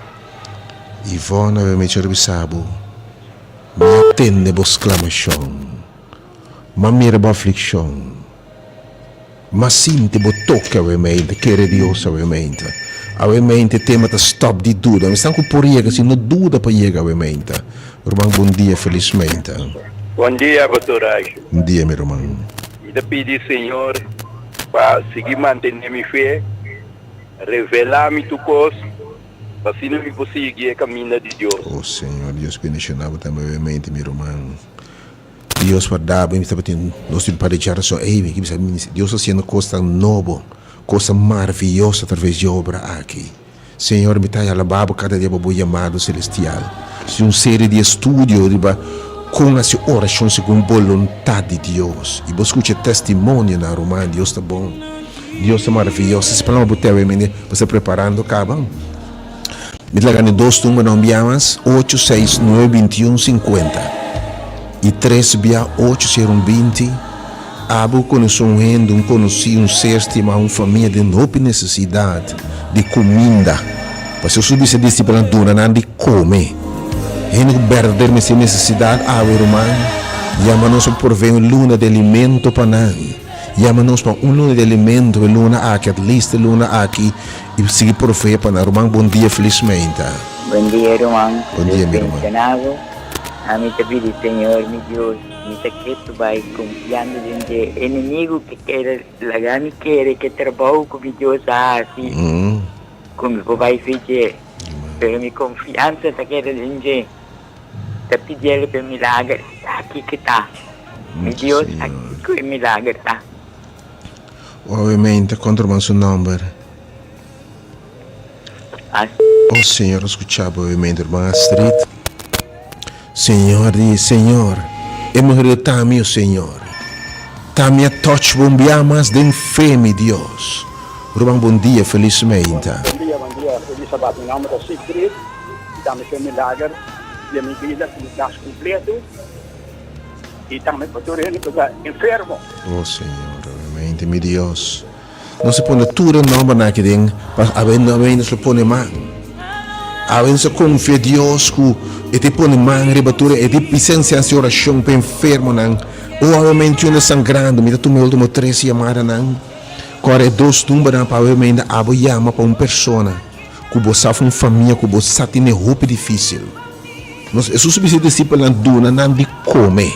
Ivonne awe mi chor bisa bo mi a tende bo sklamashon mi a mira bo aflikshon. M'a sinti bo toke awe mente, kere Dios awe mente. Awe mente tema ta stop di duda. Mi esnan ku por yega, si no duda pa yega awe mente. Ruman bon dia, felis mente. Bon dia Pastor Horacio. Bon dia mi ruman. Mi ta pidi Señor pa sigui mantene mi fe, revela mi tur cos, pa asina mi por sigui e caminda di Dios. Oh Señor, Dios bendiciona bo tambe awe mente mi ruman. Dios warda bo, mi tabatin nos tin un par di djarason ey, mi ke bisa Dios ta haciendo cosnan nobo, cosnan maravilloso atraves di e obra aki. Señor, mi ta alabá bo kada dia pa bo yamado selestial. Si un serie di estudio riba kon hasi orashon segun boluntat di Dios. I bo skucha e testimonionan, ruman, Dios ta bon. Dios ta maraviyoso. Si palabra bo tèwe mende, bo sta preparando kaba. Mi ta laga ni dos numbernan un bia mas, ocho seis nuebe bintiun sinkuenta i tres bia ocho sero un binti. Abo konosé un hende, un konosí, un ser stimá, un famia den hopi nesesidat di kuminda. Pasobra Hesus bisa e disipelnan duna nan di kome. Hende ku bèrdader mester nesesidat awe, ruman, yama nos pa provee un luna di alimento pa nan. Yama nos pa un luna di alimento e luna aki, at least e luna aki, i sigui provee pa nan. Ruman, bon dia, felis meinta. Bon dia, ruman. Bon dia, mi ruman. Dios bendiciona bo. Ami ta pidi Señor, mi Dios. Mi ta ketu bai konfiando den dje. Enemigu ke kere laga mi kere ke trabou ku mi Dios a hasi ku mi por bai fi dje. Pero mi konfiansa ta keda den dje. Ta pidiel pa e milager aki ke ta. Mi Dios aki ku e milager ta. Obviamente kontra man su nomber. Oh Señor, skucha bo, obviamente, hermana Astrid. Señor di, Señor, e muher lo ta mi, o Señor. Ta mi a touch bo un bia mas den fe, mi Dios. Ruman bon dia, felis meinta. Bon dia, bon dia, felis sabat. Mi nomber ta Siegfried y tambe ke milager den mi bida ku mi kas kompleto y tambe pa tur hende ku ta enfermo. O Señor, obviamente, mi Dios. Nos a pone tur e nombernan aki den pa awe awe nos lo pone man. Awe nos a confia Dios cu e te pone man riba tur e te presencia haci oracion pa enfermonan. O awe mente un sangrando, mi ta tuma e ultimo tres yamadanan. Cora e dos numbernan pa awe mente abo yama pa un persona cu bo sa of un famia cu bo sa tene hopi dificil. Nos, Hesus a bisa e discipelnan duna nan di come.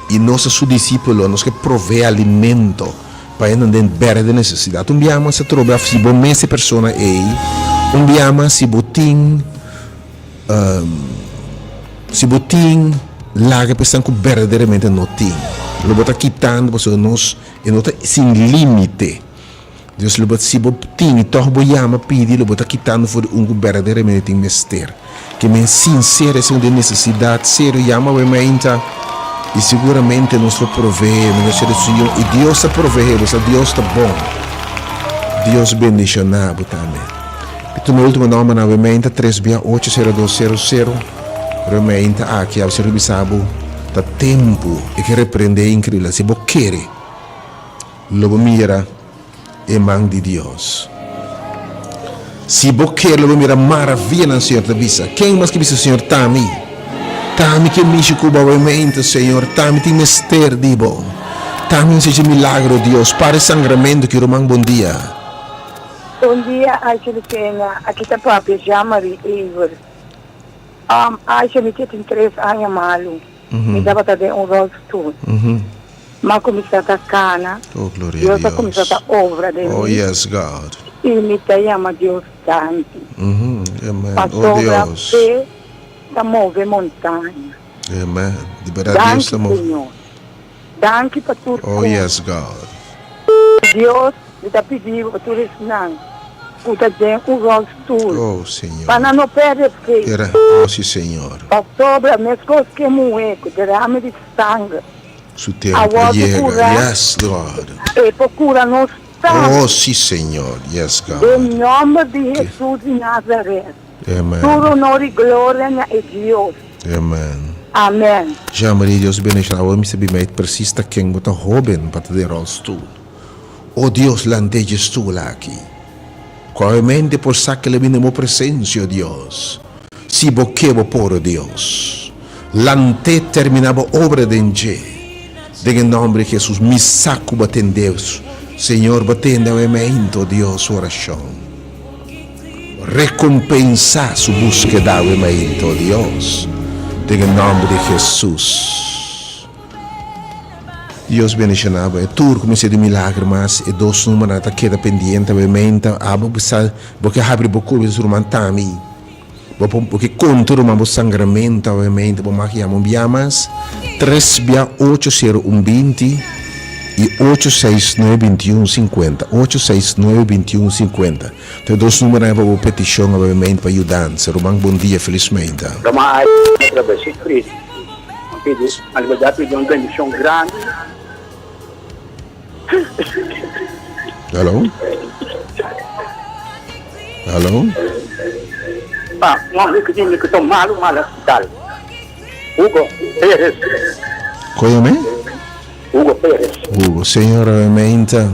Y nos a su discipulo, nos ke provee alimento. Pa e nan den berde nesesidat. Un biaha mas atrobe af si bo mes e persona ei, un biaha mas si bo tin si bo tin laga pa esnan ku berdaderamente no tin. Lo bo ta kitando pasobra nos e no ta sin limite. Dios lo bo si bo tin i tòg bo yama pidi lo bo ta kitando for di un ku berdaderamente tin mester. Ke men sinsero esun den nesesidat serio yama awe mainta i siguramente nos lo provee Ministerio di Señor i Dios ta provee bo sa Dios ta bon Dios bendiciona bo tambe Mi tuma e ultimo nombernan awe mainta tres bia ocho sero dos sero sero pero mainta aki a ser bisa bo ta tempo e ke reprende e incredulidad si bo kere lo bo mira e man di Dios. Si bo kier lo bo mira maravianan Señor ta bisa. Ken mas ke bisa Señor ta mi? Ta mi ke mishi ku bo awemente Señor, ta mi tin mester di bo. Ta mi mester dje milagro Dios, para e sangramento ki ruman bon dia. Bon dia Aisha Lucena, aki ta papia Jean Marie Evers. Aisha mi ke tin tres aña malu. Mi tabata den un rolstoel. M'a kuminsá ta kana. Dios a kuminsá ta obra den mi. I mi ta yama Dios danki. Pasobra fe ta move montaña. Danki, Señor. Danki pa tur kos. Dios, mi ta pidi bo tur esnan ku ta den un rolstoel pa nan no pèrdè fe. Pasobra meskos ku e muhé ku derame di sanger a wòrdu kurá, e por kura nos tambe. Den nòmber di Hesus di Nazaret, tur onor i gloria na e Dios. Amen. Jean Marie Dios bendiciona abo mi sabi mait precies ta ken bo ta hoben pa ta den rolstoel o Dios lante dje stoel aki cu awemente por sa ke lo bini den bo presencia o Dios si bo ke bo por o Dios lante termina bo obra den dje den e nomber di Jesus mi sa cu bo a tende Señor bo a tende awemente o Dios su oracion. Recompensá su búskeda awe mainta, oh Dios, den e nòmber di Hesus. Dios bendishoná bo. E tur ku mester di milager mas e dos numernan ta keda pendiente awe mainta. Abo bo sa bo ke habri bo kurpa su ruman Tami. Bo por bo ke konta ruman bo sangramento awemente bo mag yama un bia mas tres bia ocho sero un binti i ocho seis nuebe binti un sinkuenta ocho seis nuebe binti un sinkuenta ta e dos numeronan pa bo petishon awemente pa yudansa ruman bon dia felis meinta. Ruman a trabes Siegfried a pidi a libertad pidi un bendicion grandi. Hallo? Hallo? Pa un homber ku tin ku ta malu mal hospital. Hugo Perez. Koyome? Hugo Perez. Hugo, Señor meinta.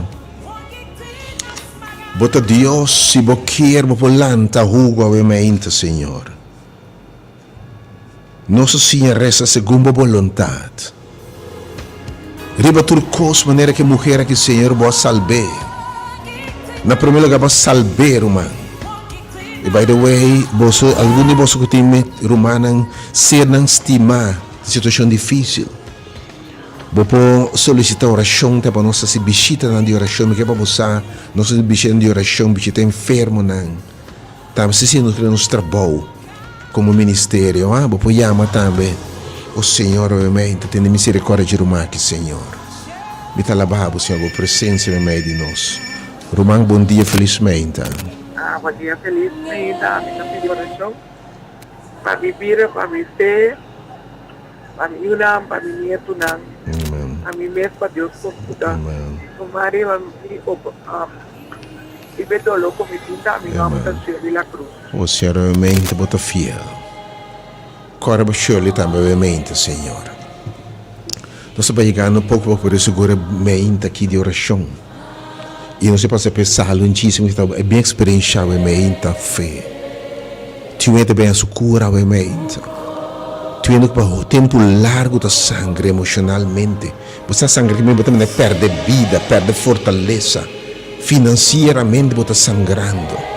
Bo ta Dios, si bo kier bo por lanta Hugo awe meinta, Señor. Nos a siña resa segun bo boluntat. Riba tur kos manera ku e muher aki Señor bo a salb'é. Na promé lugá bo a salb'é ruman. I by the way boso algun di boso ku tin rumannan sernan stimá den situashon difísil bo por solisitá orashon ta pa nos hasi bishitanan di orashon. Mi ke pa bo sa nos hasi bishitanan di orashon bishita enfermonan. Tambe si nos kere nos trabou komo ministerio, ah, bo por yama tambe, O Señor, obviamente, tene misericordia dje ruman aki, Señor. Mi ta alabá Bo, Señor, Bo presencia meimei di nos. Ruman, bon dia, felis meinta. Ah, bon dia, felis meinta. Mi ta pidi orashon pa mi bida, pa mi fe, pa mi yunan, pa mi nietunan, pa mi mes, pa Dios por kuda. Tuma riba mi. I be doló ku mi tin ta mi nòmber ta Shirley La Cruz. O Señor obviamente bo ta fiel. Kòrda bo Shirley tambe obviamente Señor. Nos ta bai yegando poko poko pero sigur e meinta aki di orashon. I nos a pasa pa e sala un chisme ku ta bien eksperensha e meinta fe. Tin wende ta bini su kura obviamente. Tin wende ku pa tempu largu ta sangra emoshonalmente. Bo sa sangra ki bo ta manda pèrdè bida, pèrdè fortalesa. Finansieramente bo ta sangrando.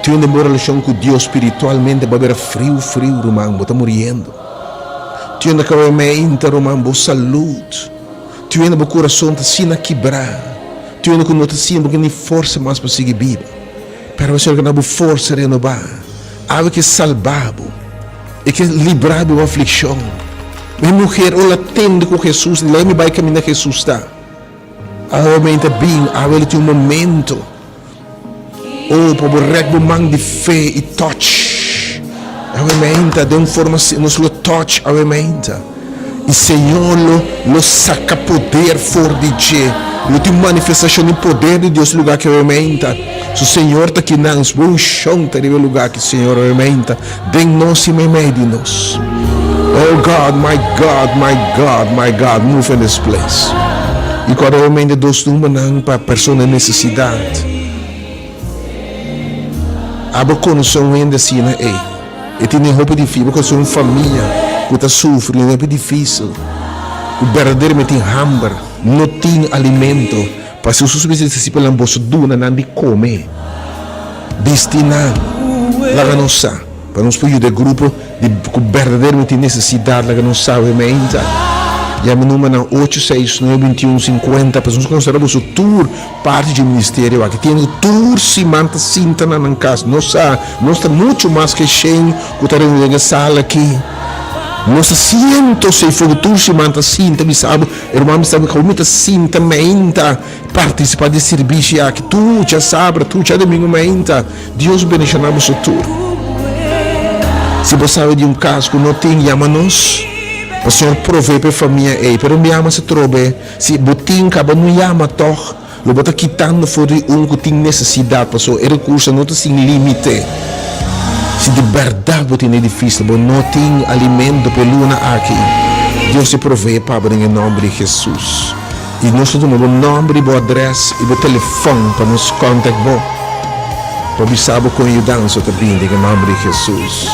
Tin un bo relashon ku Dios spiritualmente bo a bira friu friu ruman, bo ta muriendo. Tin un kawamente ruman bo salud. Tin un bo kurason ta asina kibrá. Tin un ku no ta sinti bo tin forsa mas pa sigui biba. Pero e Señor ke na bo forsa renobá. Awe ke salba bo. E ke libra bo aflikshon. Mi muher ora tende ku Hesus, lei mi bai kaminda Hesus ta. Awe men ta bin, awe lo tin un momento. Oh, pa bo rek bo man di fe i touch. Awe men ta den un forma si, nos lo touch awe men ta. I Señor lo, lo saca poder for di dje. Lo tin un manifestacion di poder di Dios lugar ki awe men ta. Su Señor ta kinan, su unción ta riba e lugar ki Señor awe men ta. Den nos i meimei di nos. Oh God, my God, my God, my God, move in this place. I kòrda obviamente dos numbernan pa persona den nesesidat. Abo konosé un hende asina ei. E tene hopi difísil. Bo konosé un famia ku ta sufri, un hopi difísil, ku berdaderamente tin hamber, no tin alimento. Pasobra Hesus bisa e disipelnan, Boso duna nan di kome. Bisti nan. Laga nos sa, pa nos por yuda e grupo di ku berdaderamente tin nesesidat. Laga nos sa awe meinta. Yama e numbernan ocho seis nuebe bintiun sinkuenta pasobra nos konsidera boso tur parti dje ministerio aki. Tin ku tur siman ta sinta na nan kas. Nos sa, nos ta muchu mas ke shen ku ta reuni den e sala aki. Nos ta sientos ei for ku tur siman ta sinta bisa bo. E ruman mi sabi komo mi ta sinta meinta partisipa di e sirbishi aki tur djasabra, tur djadumingu meinta. Dios bendishona boso tur. Si bo sabi di un kas ku no tin, yama nos pa Señor provee pa e famia ei. Pero mi yama si trobe, si bo tin kaba no yama tòg, lo bo ta kitando for di un ku tin nesesidat, pasobra e rekurso no ta sin limite. Si di bèrdat bo tin e difísil, bo no tin alimento pa e luna aki, Dios ta provee pa bo den e nòmber di Hesus. I nos ta tuma bo nòmber i bo adrès i bo telefòn pa nos kòntak bo, pa bisa bo kon yudansa ta bini den e nòmber di Hesus.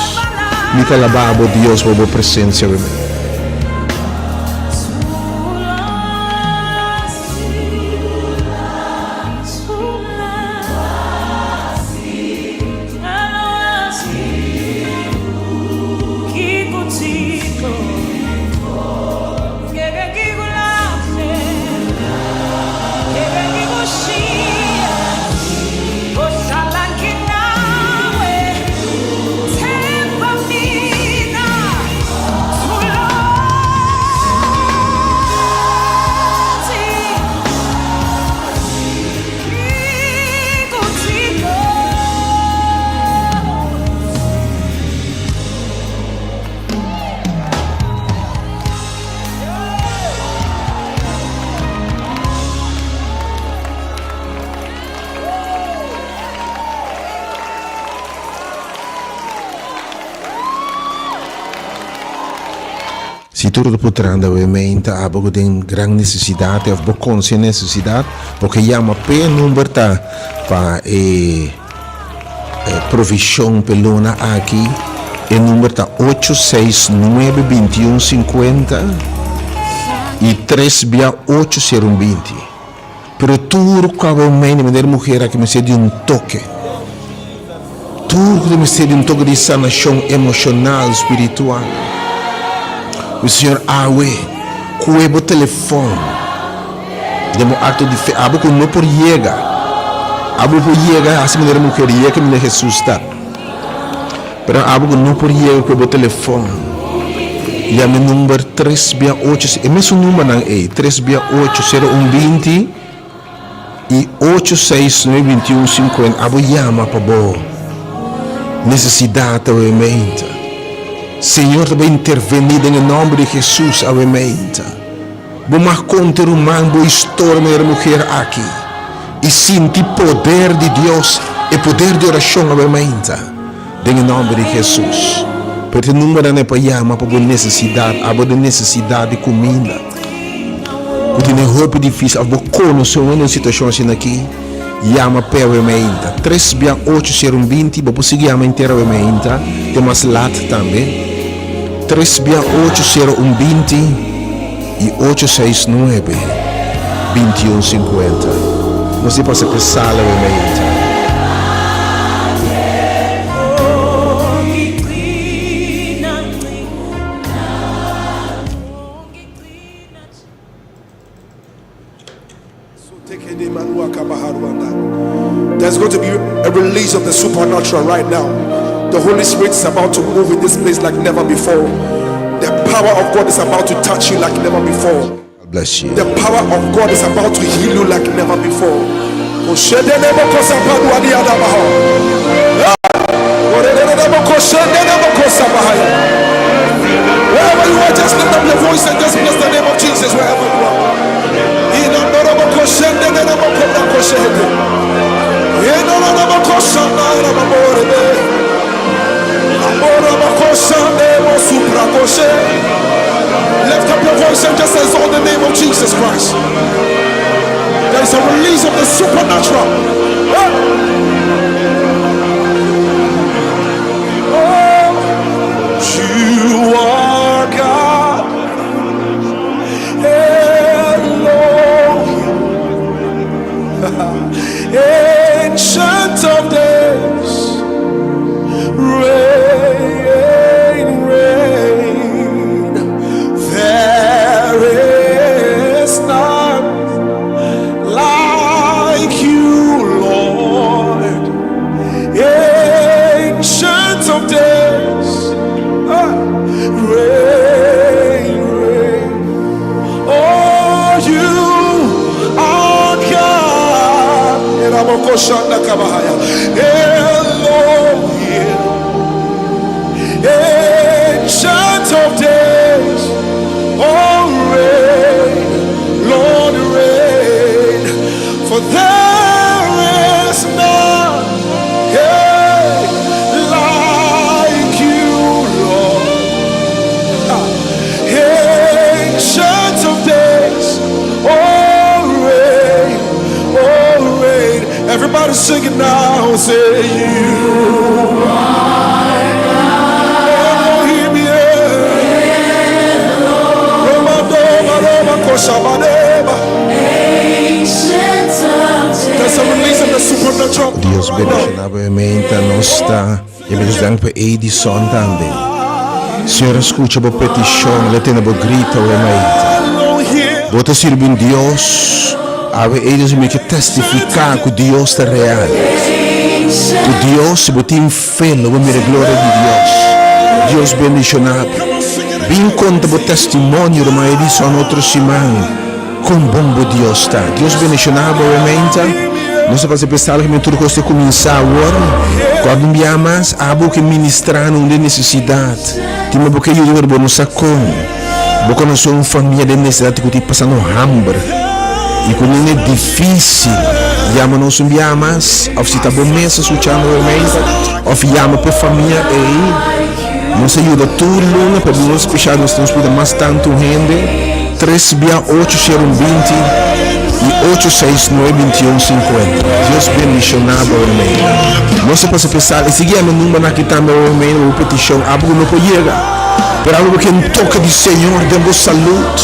Mi ta alabá bo, Dios, pa bo presensia awe mi. Si tur ta putrando awe meinta abo ku den gran nesesidat òf bo konse nesesidat, bo ke yama p'e number ta pa e provishon p'e luna aki. E number ta ocho seis nuebe bintiun sinkuenta i tres bia ocho sero un binti. Pero tur ku awe meinta manera muher aki mester di un toke. Tur ku ta mester di un toke di sanashon emoshonal, spiritual. Mi Señor awe kue bo telefòn den bo akto di fe. Abo ku no por yega, abo por yega hasi manera muher yega kaminda Jesus ta. Pero abo ku no por yega kue bo telefòn, yama e number tres bia ocho, e mesun numbernan ei, tres bia ocho sero un binti i ocho seis nuebe binti un sinkuenta. Abo yama pa bo nesesidat awe meinta. Señor ta bai intervení den e nòmber di Jesus awe meinta. Bo mag konta ruman bo historia manera muher aki i sinti poder di Dios, e poder di orashon awe mainta den e nòmber di Hesus. Pero tin numbernan e pa yama pa bo nesesidat, abo den nesesidat di kuminda ku tene hopi difisil òf bo konosé un hende den un situashon asina aki, yama p'e awe mainta. Tres bia ocho sero un binti, bo por sigui yama henter awe mainta te mas lat tambe. Tres bia ocho sero un binti i ocho seis nuebe 21 50. Nos di pasa p'e sala awe mainta. There's going to be a release of the supernatural right now. The Holy Spirit is about to move in this place like never before. The power of God is about to touch you like never before. God bless you. The power of God is about to heal you like never before. Wherever you are, just lift up your voice and just bless the name of Jesus wherever you are. Lift up your voice and just exalt the name of Jesus Christ. There is a release of the supernatural. Oh, you are God. Elohim. Ancient of days. Reign, reign. There is none like you, Lord. Ancient of days. Ah, reign, reign. Oh, you are God. Elohim. Ancient of days. Oh, reign, Lord, reign. For there is none yeah, like you, Lord. Ancient of days, oh reign, oh reign. Everybody sing it now, say you are Elohim, yeah. Roma, Doma, Roma, Koshabadeba. There's a release of the supernatural Dios right now. bendishoná bo meinta nos ta i mi dank pa Edison tambe. Señor a skucha bo petishon, el a tende bo grito awe mainta. Elohim. Bo ta sirbi un Dios, awe Edison mi ke testifiká ku Dios ta real. Ku Dios, si bo tin fe, lo bo mira e gloria di Dios. Dios bendishoná bo. Bin konta bo testimonio, ruman Edison, otro siman. Kon bon bo Dios ta. Dios bendishoná bo awe mainta. Nos ta pasa pensá loke mi tur kos ta kuminsá awor. Ku algun bia mas abo ke ministrá na un den nesesidat. Tin bo ke yuda pero bo no sa kon. Bo konosé un famia den nesesidat ku tin pasando hamber i ku nan e difísil. Yama nos un bia mas òf si ta bo mes ta skuchando awe mainta òf yama p'e famia ei. Nos a yuda tur luna, pero luna spesial nos ta pida mas tantu hende, tres bia ocho shero un binti i ocho seis nuebe binti un sinkuenta. Dios bendishoná bo awe. Nos a pasa pesal i sigui yama e numbernan aki tambe awe mei bo petishon abo ku no por yega, pero abo bo ke un toke di Señor den bo salud,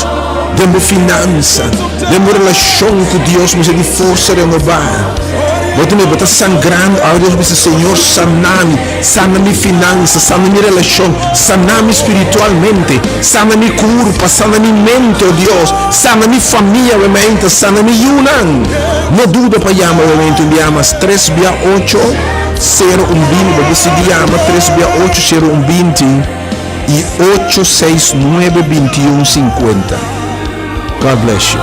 den bo finansa, den bo relashon ku Dios mester di forsa renobá. Bo ta mira bo ta sangrando, awe Dios bisa Señor sana mi. Sana mi finansa, sana mi relashon, sana mi spiritualmente, sana mi kurpa, sana mi mente, o Dios, sana mi famia wemente, sana mi yunan. No duda pa yama wemente un bia mas tres bia ocho sero un binti, bo por sigui yama tres bia ocho sero un binti i ocho seis nuebe binti un sinkuenta. God bless you.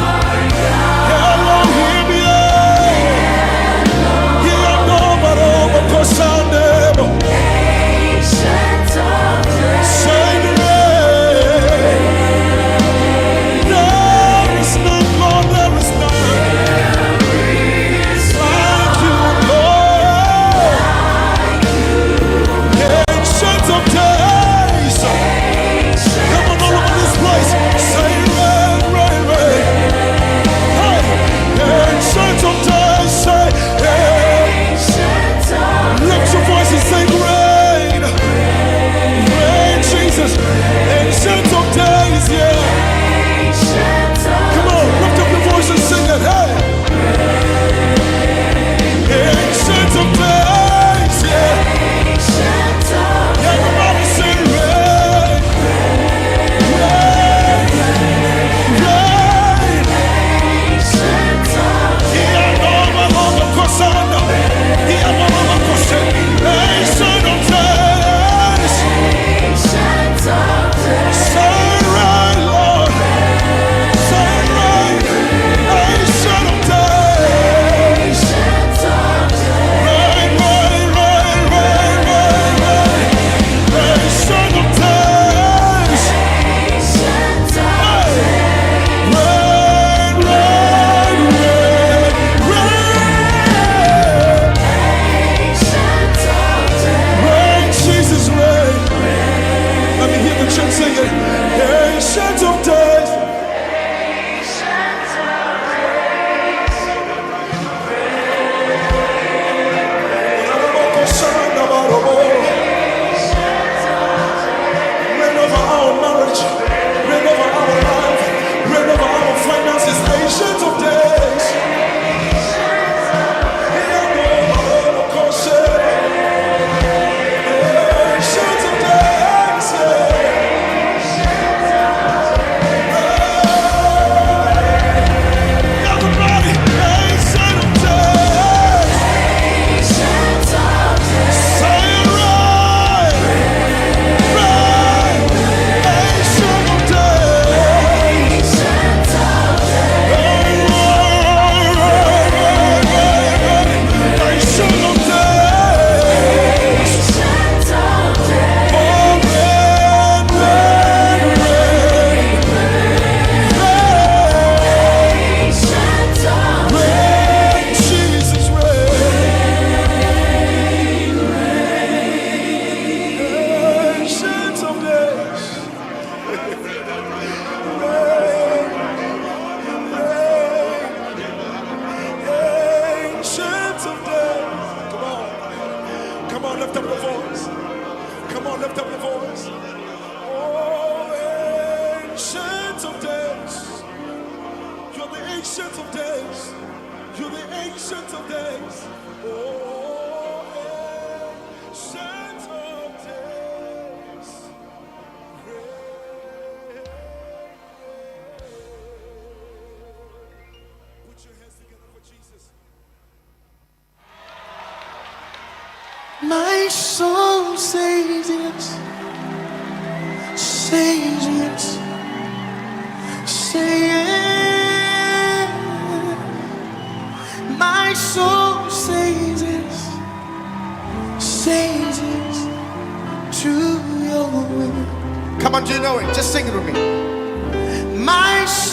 My soul says yes, says yes, say yes. My soul says yes, says yes to your will. Come on, do you know it? Just sing it with me. My soul.